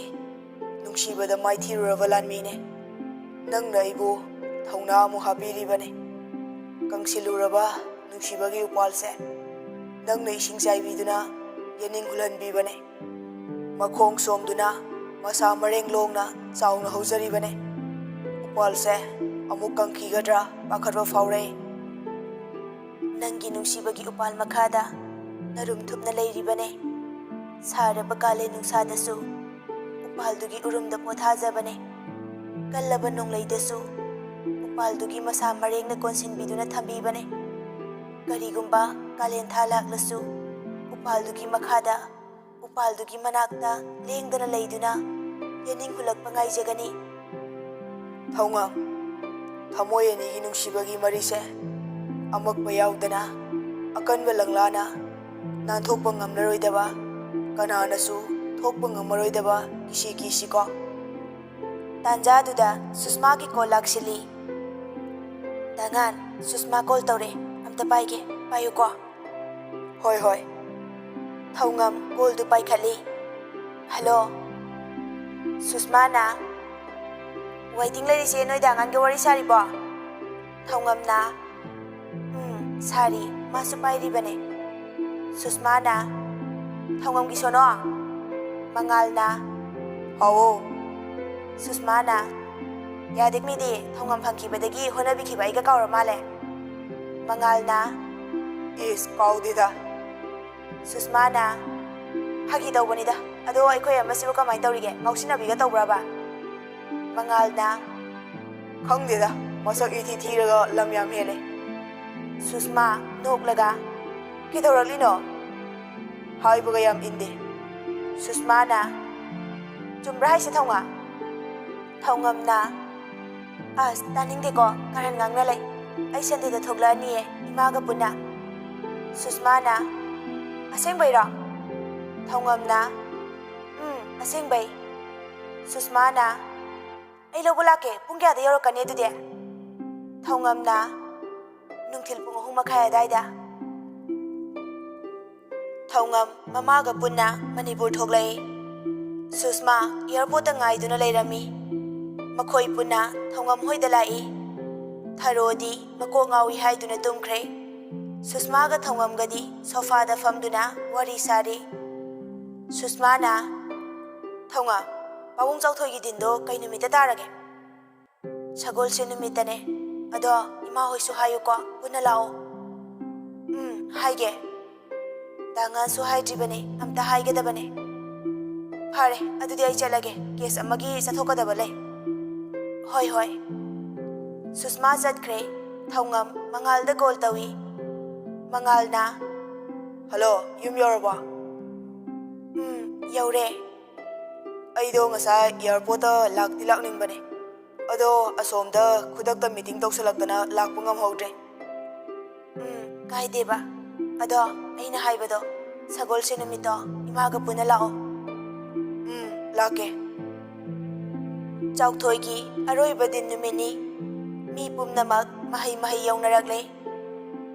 ꯅꯨꯡꯁꯤꯕꯗ ꯃꯥꯏꯊꯤꯔꯨꯔꯕ ꯂꯥꯟꯃꯤꯅꯦ꯫ ꯅꯪꯅ ꯑꯩꯕꯨ ꯊꯧꯅꯥ ꯑꯃꯨꯛ ꯍꯥꯞꯄꯤꯔꯤꯕꯅꯦ꯫ ꯀꯪꯁꯤꯜꯂꯨꯔꯕ ꯅꯨꯡꯁꯤꯕꯒꯤ ꯎꯄꯥꯜꯁꯦ ꯅꯪꯅ ꯏꯁꯤꯡ ꯆꯥꯏꯕꯤꯗꯨꯅ ꯌꯦꯅꯤꯡ ꯍꯨꯜꯍꯟꯕꯤꯕꯅꯦ꯫ ꯃꯈꯣꯡ ꯁꯣꯝꯗꯨꯅ ꯃꯁꯥ ꯃꯔꯦꯡ ꯂꯣꯡꯅ ꯆꯥꯎꯅ ꯍꯧꯖꯔꯤꯕꯅꯦ꯫ ꯎꯄꯥꯜꯁꯦ ꯑꯃꯨꯛ ꯀꯪꯈꯤꯒꯗ꯭ꯔꯥ ꯄꯥꯈꯠꯄ ꯐꯥꯎꯔꯦ꯫ ꯅꯪꯒꯤ ꯅꯨꯡꯁꯤꯕꯒꯤ ꯎꯄꯥꯜ ꯃꯈꯥꯗ ꯅꯔꯨꯝ ꯊꯨꯞꯅ ꯂꯩꯔꯤꯕꯅꯦ꯫ ꯁꯥꯔꯕ ꯀꯥꯂꯦꯟ ꯅꯨꯡꯁꯥꯗꯁꯨ ꯎꯄꯥꯜꯗꯨꯒꯤ ꯎꯔꯨꯝꯗ ꯄꯣꯊꯥꯖꯕꯅꯦ꯫ ꯀꯜꯂꯕ ꯅꯣꯡꯂꯩꯗꯁꯨ ꯎꯄꯥꯜꯗꯨꯒꯤ ꯃꯁꯥ ꯃꯔꯦꯡꯅ ꯀꯣꯟꯁꯤꯟꯕꯤꯗꯨꯅ ꯊꯝꯕꯤꯕꯅꯦ꯫ ꯀꯔꯤꯒꯨꯝꯕ ꯀꯥꯂꯦꯟ ꯊꯥ ꯂꯥꯛꯂꯁꯨ ꯎꯄꯥꯜꯗꯨꯒꯤ ꯃꯈꯥꯗ, ꯎꯄꯥꯜꯗꯨꯒꯤ ꯃꯅꯥꯛꯇ ꯂꯦꯡꯗꯅ ꯂꯩꯗꯨꯅ ꯌꯦꯅꯤꯡ ꯍꯨꯜꯂꯛꯄ ꯉꯥꯏꯖꯒꯅꯤ꯫ ꯊꯧꯉꯝ, ꯊꯃꯣꯏ ꯑꯅꯤꯒꯤ ꯅꯨꯡꯁꯤꯕꯒꯤ ꯃꯔꯤꯁꯦ ꯑꯃꯛꯄ ꯌꯥꯎꯗꯅ, ꯑꯀꯟꯕ ꯂꯪꯂꯥꯅ ꯅꯥꯟꯊꯣꯛꯄ ꯉꯝꯂꯔꯣꯏꯗꯕ, ꯀꯅꯥꯅꯁꯨ ꯊꯣꯛꯄ ꯉꯝꯃꯔꯣꯏꯗꯕ ꯀꯤꯁꯤ ꯀꯤꯁꯤꯀꯣ꯫ ꯇꯥꯟꯖꯥꯗꯨꯗ ꯁꯨꯁꯃꯥꯒꯤ ꯀꯣꯜ ꯂꯥꯛꯁꯤꯜꯂꯤ꯫ "ꯗꯥꯉꯥꯟ, ꯁꯨꯁꯃꯥ ꯀꯣꯜ ꯇꯧꯔꯦ, ꯑꯝꯇ ꯄꯥꯏꯒꯦ, ꯄꯥꯏꯌꯨꯀꯣ"꯫ "ꯍꯣꯏ, ꯍꯣꯏ"꯫ ꯊꯧꯉꯝ ꯀꯣꯜꯗꯨ ꯄꯥꯏꯈꯠꯂꯤ꯫ "ꯍꯜꯂꯣ"꯫ ꯁꯨꯁꯃꯥꯅ, "ꯋꯦꯇꯤꯡ ꯂꯩꯔꯤꯁꯦ ꯅꯣꯏ ꯗꯥꯉꯥꯟꯒ ꯋꯥꯔꯤ ꯁꯥꯔꯤꯕꯣ?" ꯊꯧꯉꯝꯅ, "ꯎꯝ, ꯁꯥꯔꯤ, ꯃꯥꯁꯨ ꯄꯥꯏꯔꯤꯕꯅꯦ"꯫ ꯁꯨꯁꯃꯥꯅ, "ꯊꯧꯉꯝꯒꯤ ꯁꯣꯅꯣ"꯫ ꯃꯉꯥꯜꯅ, "ꯍꯥꯎ"꯫ ꯁꯨꯁꯃꯥꯅ, "ꯌꯥꯗꯦ, ꯃꯤꯗꯤ ꯊꯧꯉꯝ ꯐꯪꯈꯤꯕꯗꯒꯤ ꯍꯣꯠꯅꯕꯤꯈꯤꯕ ꯑꯩꯒ ꯀꯥꯎꯔ ꯃꯥꯜꯂꯦ"꯫ ꯃꯉꯥꯜꯅ, "ꯏꯁ, ꯀꯥꯎꯗꯦꯗ"꯫ ꯁꯨꯁꯃꯥꯅ, "ꯐꯥꯒꯤ ꯇꯧꯕꯅꯤꯗ꯫ ꯑꯗꯣ ꯑꯩꯈꯣꯏ ꯑꯃꯁꯤꯕꯨ ꯀꯃꯥꯏꯅ ꯇꯧꯔꯤꯒꯦ? ꯉꯥꯎꯁꯤꯟꯅꯕꯤꯒ ꯇꯧꯕ꯭ꯔꯕ?" ꯃꯉꯥꯜꯅ, "ꯈꯪꯗꯦꯗ, ꯃꯁꯛ ꯏꯊꯤ ꯊꯤꯔꯒ ꯂꯝ ꯌꯥꯝ ꯍꯦꯜꯂꯦ"꯫ ꯁꯨꯁꯃꯥ, ꯅꯣꯛꯂꯒ, "ꯀꯩꯗꯧꯔꯛꯂꯤꯅꯣ? ꯍꯥꯏꯕꯒ ꯌꯥꯝ ꯏꯟꯗꯦ"꯫ ꯁꯨꯁꯃꯥꯅ, "ꯆꯨꯝꯕ꯭ꯔꯥ ꯍꯥꯏꯁꯦ, ꯊꯧꯉꯝ?" ꯊꯧꯉꯝꯅ, "ꯑꯁ, ꯇꯥꯅꯤꯡꯗꯦꯀꯣ, ꯀꯔꯟ ꯉꯥꯡꯅ ꯂꯩ꯫ ꯑꯩ ꯁꯟꯗꯦꯗ ꯊꯣꯛꯂꯛꯑꯅꯤꯌꯦ, ꯏꯃꯥꯒ ꯄꯨꯟꯅ"꯫ ꯁꯨꯁꯃꯥꯅ, "ꯑꯁꯦꯡꯕꯩꯔꯣ?" ꯊꯧꯉꯝꯅ, "ꯎꯝ, ꯑꯁꯦꯡꯕꯩ"꯫ ꯁꯨꯁꯃꯥꯅ, "ꯑꯩ ꯂꯧꯕ ꯂꯥꯛꯀꯦ, ꯄꯨꯡ ꯀꯌꯥꯗ ꯌꯧꯔꯛꯀꯅꯤ ꯑꯗꯨꯗꯤ?" ꯊꯧꯉꯝꯅ, "ꯅꯨꯡꯊꯤꯜ ꯄꯨꯡ ꯑꯍꯨꯝ ꯃꯈꯥꯏ ꯑꯗꯥꯏꯗ"꯫ ꯊꯧꯉꯝ ꯃꯃꯥꯒ ꯄꯨꯟꯅ ꯃꯅꯤꯄꯨꯔ ꯊꯣꯛꯂꯛꯏ꯫ ꯁꯨꯁꯃꯥ ꯑꯦꯌꯥꯔꯄꯣꯔꯠꯇ ꯉꯥꯏꯗꯨꯅ ꯂꯩꯔꯝꯃꯤ꯫ ꯃꯈꯣꯏ ꯄꯨꯟꯅ ꯊꯧꯉꯝ ꯍꯣꯏꯗ ꯂꯥꯛꯏ꯫ ꯊꯔꯣꯗꯤ ꯃꯀꯣꯛ ꯉꯥꯎꯏ ꯍꯥꯏꯗꯨꯅ ꯇꯨꯝꯈ꯭ꯔꯦ꯫ ꯁꯨꯁꯃꯥꯒ ꯊꯧꯉꯝꯒꯗꯤ ꯁꯣꯐꯥꯗ ꯐꯝꯗꯨꯅ ꯋꯥꯔꯤ ꯁꯥꯔꯤ꯫ ꯁꯨꯁꯃꯥꯅ, "ꯊꯧꯉꯝ, ꯄꯥꯕꯨꯡ ꯆꯥꯎꯊꯣꯏꯒꯤ ꯗꯤꯟꯗꯣ ꯀꯩ ꯅꯨꯃꯤꯠꯇ ꯇꯥꯔꯒꯦ?" ꯁꯒꯣꯜꯁꯦꯟ ꯅꯨꯃꯤꯠꯇꯅꯦ꯫ ꯑꯗꯣ ꯏꯃꯥ ꯍꯣꯏꯁꯨ ꯍꯥꯏꯌꯨꯀꯣ, ꯄꯨꯟꯅ ꯂꯥꯛꯑꯣ꯫ ꯎꯝ, ꯍꯥꯏꯒꯦ꯫ ꯗꯥ ꯉꯥꯟꯁꯨ ꯍꯥꯏꯗ꯭ꯔꯤꯕꯅꯦ, ꯑꯝꯇ ꯍꯥꯏꯒꯗꯕꯅꯦ꯫ ꯐꯔꯦ, ꯑꯗꯨꯗꯤ ꯑꯩ ꯆꯠꯂꯒꯦ, ꯀꯦꯁ ꯑꯃꯒꯤ ꯆꯠꯊꯣꯛꯀꯗꯕ ꯂꯩ꯫ ꯍꯣꯏ, ꯍꯣꯏ꯫ ꯁꯨꯁꯃꯥ ꯆꯠꯈ꯭ꯔꯦ꯫ ꯊꯧꯉꯝ ꯃꯉꯥꯜꯗ ꯀꯣꯜ ꯇꯧꯏ꯫ ꯃꯉꯥꯜꯅ, "ꯍꯜꯂꯣ, ꯌꯨꯝ ꯌꯧꯔꯕꯣ?" "ꯎꯝ, ꯌꯧꯔꯦ꯫ ꯑꯩꯗꯣ ꯉꯁꯥꯏ ꯑꯦꯌꯥꯔꯄꯣꯔꯠꯇ ꯂꯥꯛꯇꯤ ꯂꯥꯛꯅꯤꯡꯕꯅꯦ, ꯑꯗꯣ ꯑꯁꯣꯝꯗ ꯈꯨꯗꯛꯇ ꯃꯤꯇꯤꯡ ꯇꯧꯁꯜꯂꯛꯇꯅ ꯂꯥꯛꯄ ꯉꯝꯍꯧꯗ꯭ꯔꯦ꯫" "ꯎꯝ, ꯀꯥꯏꯗꯦꯕ꯫ ꯑꯗꯣ ꯑꯩꯅ ꯍꯥꯏꯕꯗꯣ, ꯁꯒꯣꯜꯁꯦꯟ ꯅꯨꯃꯤꯠꯇꯣ ꯏꯃꯥꯒ ꯄꯨꯟꯅ ꯂꯥꯛꯑꯣ꯫" "ꯎꯝ, ꯂꯥꯛꯀꯦ꯫" ꯆꯥꯎꯊꯣꯏꯒꯤ ꯑꯔꯣꯏꯕ ꯗꯤꯟ ꯅꯨꯃꯤꯠꯅꯤ꯫ ꯃꯤ ꯄꯨꯝꯅꯃꯛ ꯃꯍꯩ ꯃꯍꯩ ꯌꯧꯅꯔꯛꯂꯦ꯫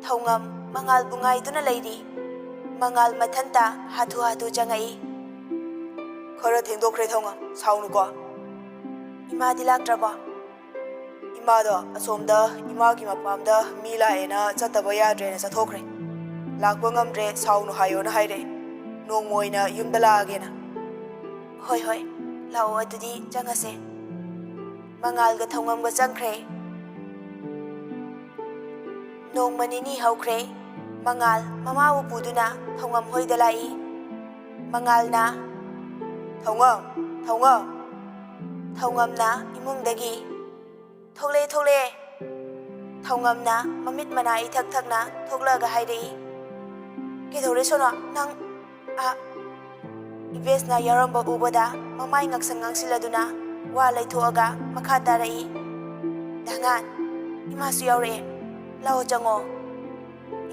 ꯊꯧꯉꯝ ꯃꯉꯥꯜꯕꯨ ꯉꯥꯏꯗꯨꯅ ꯂꯩꯔꯤ꯫ ꯃꯉꯥꯜ ꯃꯊꯟꯇ ꯍꯥꯊꯨ ꯍꯥꯊꯨ ꯆꯪꯉꯛꯏ꯫ "ꯈꯔ ꯊꯦꯡꯗꯣꯛꯈ꯭ꯔꯦ ꯊꯧꯉꯝ, ꯁꯥꯎꯅꯨꯀꯣ꯫" "ꯏꯃꯥꯗꯤ ꯂꯥꯛꯇ꯭ꯔꯕꯣ?" "ꯏꯃꯥꯗꯣ ꯑꯁꯣꯝꯗ ꯏꯃꯥꯒꯤ ꯃꯄꯥꯝꯗ ꯃꯤ ꯂꯥꯛꯑꯦꯅ ꯆꯠꯇꯕ ꯌꯥꯗ꯭ꯔꯦꯅ ꯆꯠꯊꯣꯛꯈ꯭ꯔꯦ꯫ ꯂꯥꯛꯄ ꯉꯝꯗ꯭ꯔꯦ, ꯁꯥꯎꯅꯨ ꯍꯥꯏꯌꯣꯅ ꯍꯥꯏꯔꯛꯑꯦ꯫ ꯅꯣꯡꯃ ꯑꯣꯏꯅ ꯌꯨꯝꯗ ꯂꯥꯛꯑꯒꯦꯅ꯫" "ꯍꯣꯏ, ꯍꯣꯏ, ꯂꯥꯛꯑꯣ, ꯑꯗꯨꯗꯤ ꯆꯪꯉꯁꯦ꯫" ꯃꯉꯥꯜꯒ ꯊꯧꯉꯝꯒ ꯆꯪꯈ꯭ꯔꯦ꯫ ꯅꯣꯡꯃ ꯅꯤꯅꯤ ꯍꯧꯈ꯭ꯔꯦ꯫ ꯃꯉꯥꯜ ꯃꯃꯥꯕꯨ ꯄꯨꯗꯨꯅ ꯊꯧꯉꯝ ꯍꯣꯏꯗ ꯂꯥꯛꯏ꯫ ꯃꯉꯥꯜꯅ, "ꯊꯧꯉꯝ, ꯊꯧꯉꯝ!" ꯊꯧꯉꯝꯅ ꯏꯃꯨꯡꯗꯒꯤ, "ꯊꯣꯛꯂꯛꯑꯦ, ꯊꯣꯛꯂꯛꯑꯦ꯫" ꯊꯧꯉꯝꯅ ꯃꯃꯤꯠ ꯃꯅꯥ ꯏꯊꯛ ꯊꯛꯅ ꯊꯣꯛꯂꯛꯑꯒ ꯍꯥꯏꯔꯛꯏ, "ꯀꯩꯗꯧꯔꯦ ꯁꯣꯅꯣ? ꯅꯪ, ꯑ?" ꯏꯕꯦꯁꯅ ꯌꯥꯎꯔꯝꯕ ꯎꯕꯗ ꯃꯃꯥꯏ ꯉꯛꯁꯪ ꯉꯥꯡꯁꯤꯜꯂꯗꯨꯅ ꯋꯥ ꯂꯩꯊꯣꯛꯑꯒ ꯃꯈꯥ ꯇꯥꯔꯛꯏ, "ꯗꯥꯉꯥꯟ, ꯏꯃꯥꯁꯨ ꯌꯥꯎꯔꯛꯑꯦ꯫ ꯂꯥꯛꯑꯣ, ꯆꯪꯉꯣ꯫"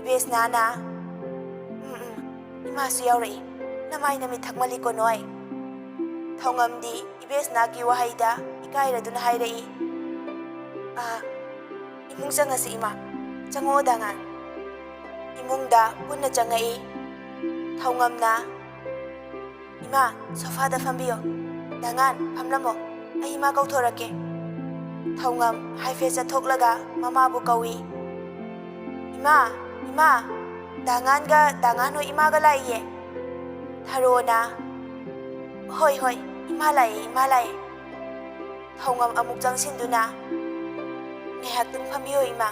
ꯏꯕꯦꯁꯅꯥꯅ, "ꯎꯝ, ꯎꯝ, ꯏꯃꯥꯁꯨ ꯌꯥꯎꯔꯛꯏ꯫ ꯅꯃꯥꯏ ꯅꯃꯤꯠ ꯊꯛꯃꯜꯂꯤꯀꯣ ꯅꯣꯏ꯫" ꯊꯧꯉꯝꯗꯤ ꯏꯕꯦꯁꯅꯥꯒꯤ ꯋꯥꯍꯩꯗ ꯏꯀꯥꯏꯔꯗꯨꯅ ꯍꯥꯏꯔꯛꯏ, "ꯑ, ꯏꯃꯨꯡ ꯆꯪꯉꯁꯤ ꯏꯃꯥ꯫ ꯆꯪꯉꯛꯑꯣ ꯗꯥꯉꯥꯟ꯫" ꯏꯃꯨꯡꯗ ꯄꯨꯟꯅ ꯆꯪꯉꯛꯏ꯫ ꯊꯧꯉꯝꯅ, "ꯏꯃꯥ, ꯁꯣꯐꯥꯗ ꯐꯝꯕꯤꯌꯣ꯫ ꯗꯥꯉꯥꯟ, ꯐꯝꯂꯝꯃꯣ꯫ ꯑꯩ ꯏꯃꯥ ꯀꯧꯊꯣꯔꯛꯀꯦ꯫" ꯊꯧꯉꯝ ꯍꯥꯏꯐꯦꯠ ꯆꯠꯊꯣꯛꯂꯒ ꯃꯃꯥꯕꯨ ꯀꯧꯏ꯫ "ꯏꯃꯥ, ꯏꯃꯥ, ꯗꯥꯉꯥꯟꯒ ꯗꯥꯉꯥꯟ ꯍꯣꯏ ꯏꯃꯥꯒ ꯂꯥꯛꯏꯌꯦ꯫" ꯊꯔꯣꯅ, "ꯍꯣꯏ, ꯍꯣꯏ, ꯏꯃꯥ ꯂꯥꯛꯑꯦ, ꯏꯃꯥ ꯂꯥꯛꯑꯦ꯫" ꯊꯧꯉꯝ ꯑꯃꯨꯛ ꯆꯪꯁꯤꯟꯗꯨꯅ, ꯉꯥꯏꯍꯥꯛꯇꯪ ꯐꯝꯕꯤꯌꯣ, ꯏꯃꯥ꯫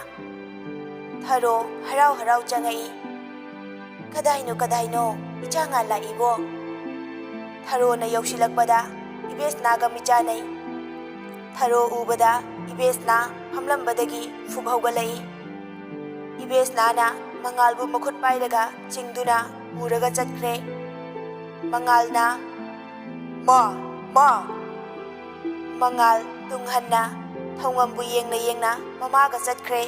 ꯊꯔꯣ ꯍꯔꯥꯎ ꯍꯔꯥꯎ ꯆꯪꯉꯛꯏ꯫ "ꯀꯗꯥꯏꯅꯣ, ꯀꯗꯥꯏꯅꯣ ꯏꯆꯥ ꯉꯥꯟ ꯂꯥꯛꯏꯕꯣ?" ꯊꯔꯣꯅ ꯌꯧꯁꯤꯜꯂꯛꯄꯗ ꯏꯕꯦꯁꯅꯥꯒ ꯃꯤꯆꯥꯟꯅꯩ꯫ ꯊꯔꯣ ꯎꯕꯗ ꯏꯕꯦꯁꯅꯥ ꯐꯝꯂꯝꯕꯗꯒꯤ ꯐꯨꯛ ꯍꯧꯒꯠꯂꯛꯏ꯫ ꯏꯕꯦꯁꯅꯥꯅ ꯃꯉꯥꯜꯕꯨ ꯃꯈꯨꯠ ꯄꯥꯏꯔꯒ ꯆꯤꯡꯗꯨꯅ ꯄꯨꯔꯒ ꯆꯠꯈ꯭ꯔꯦ꯫ ꯃꯉꯥꯜꯅ, "ꯃꯥ, ꯃꯥ!" ꯃꯉꯥꯜ ꯇꯨꯡꯍꯟꯅ ꯊꯧꯉꯝꯕꯨ ꯌꯦꯡꯅ ꯌꯦꯡꯅ ꯃꯃꯥꯒ ꯆꯠꯈ꯭ꯔꯦ꯫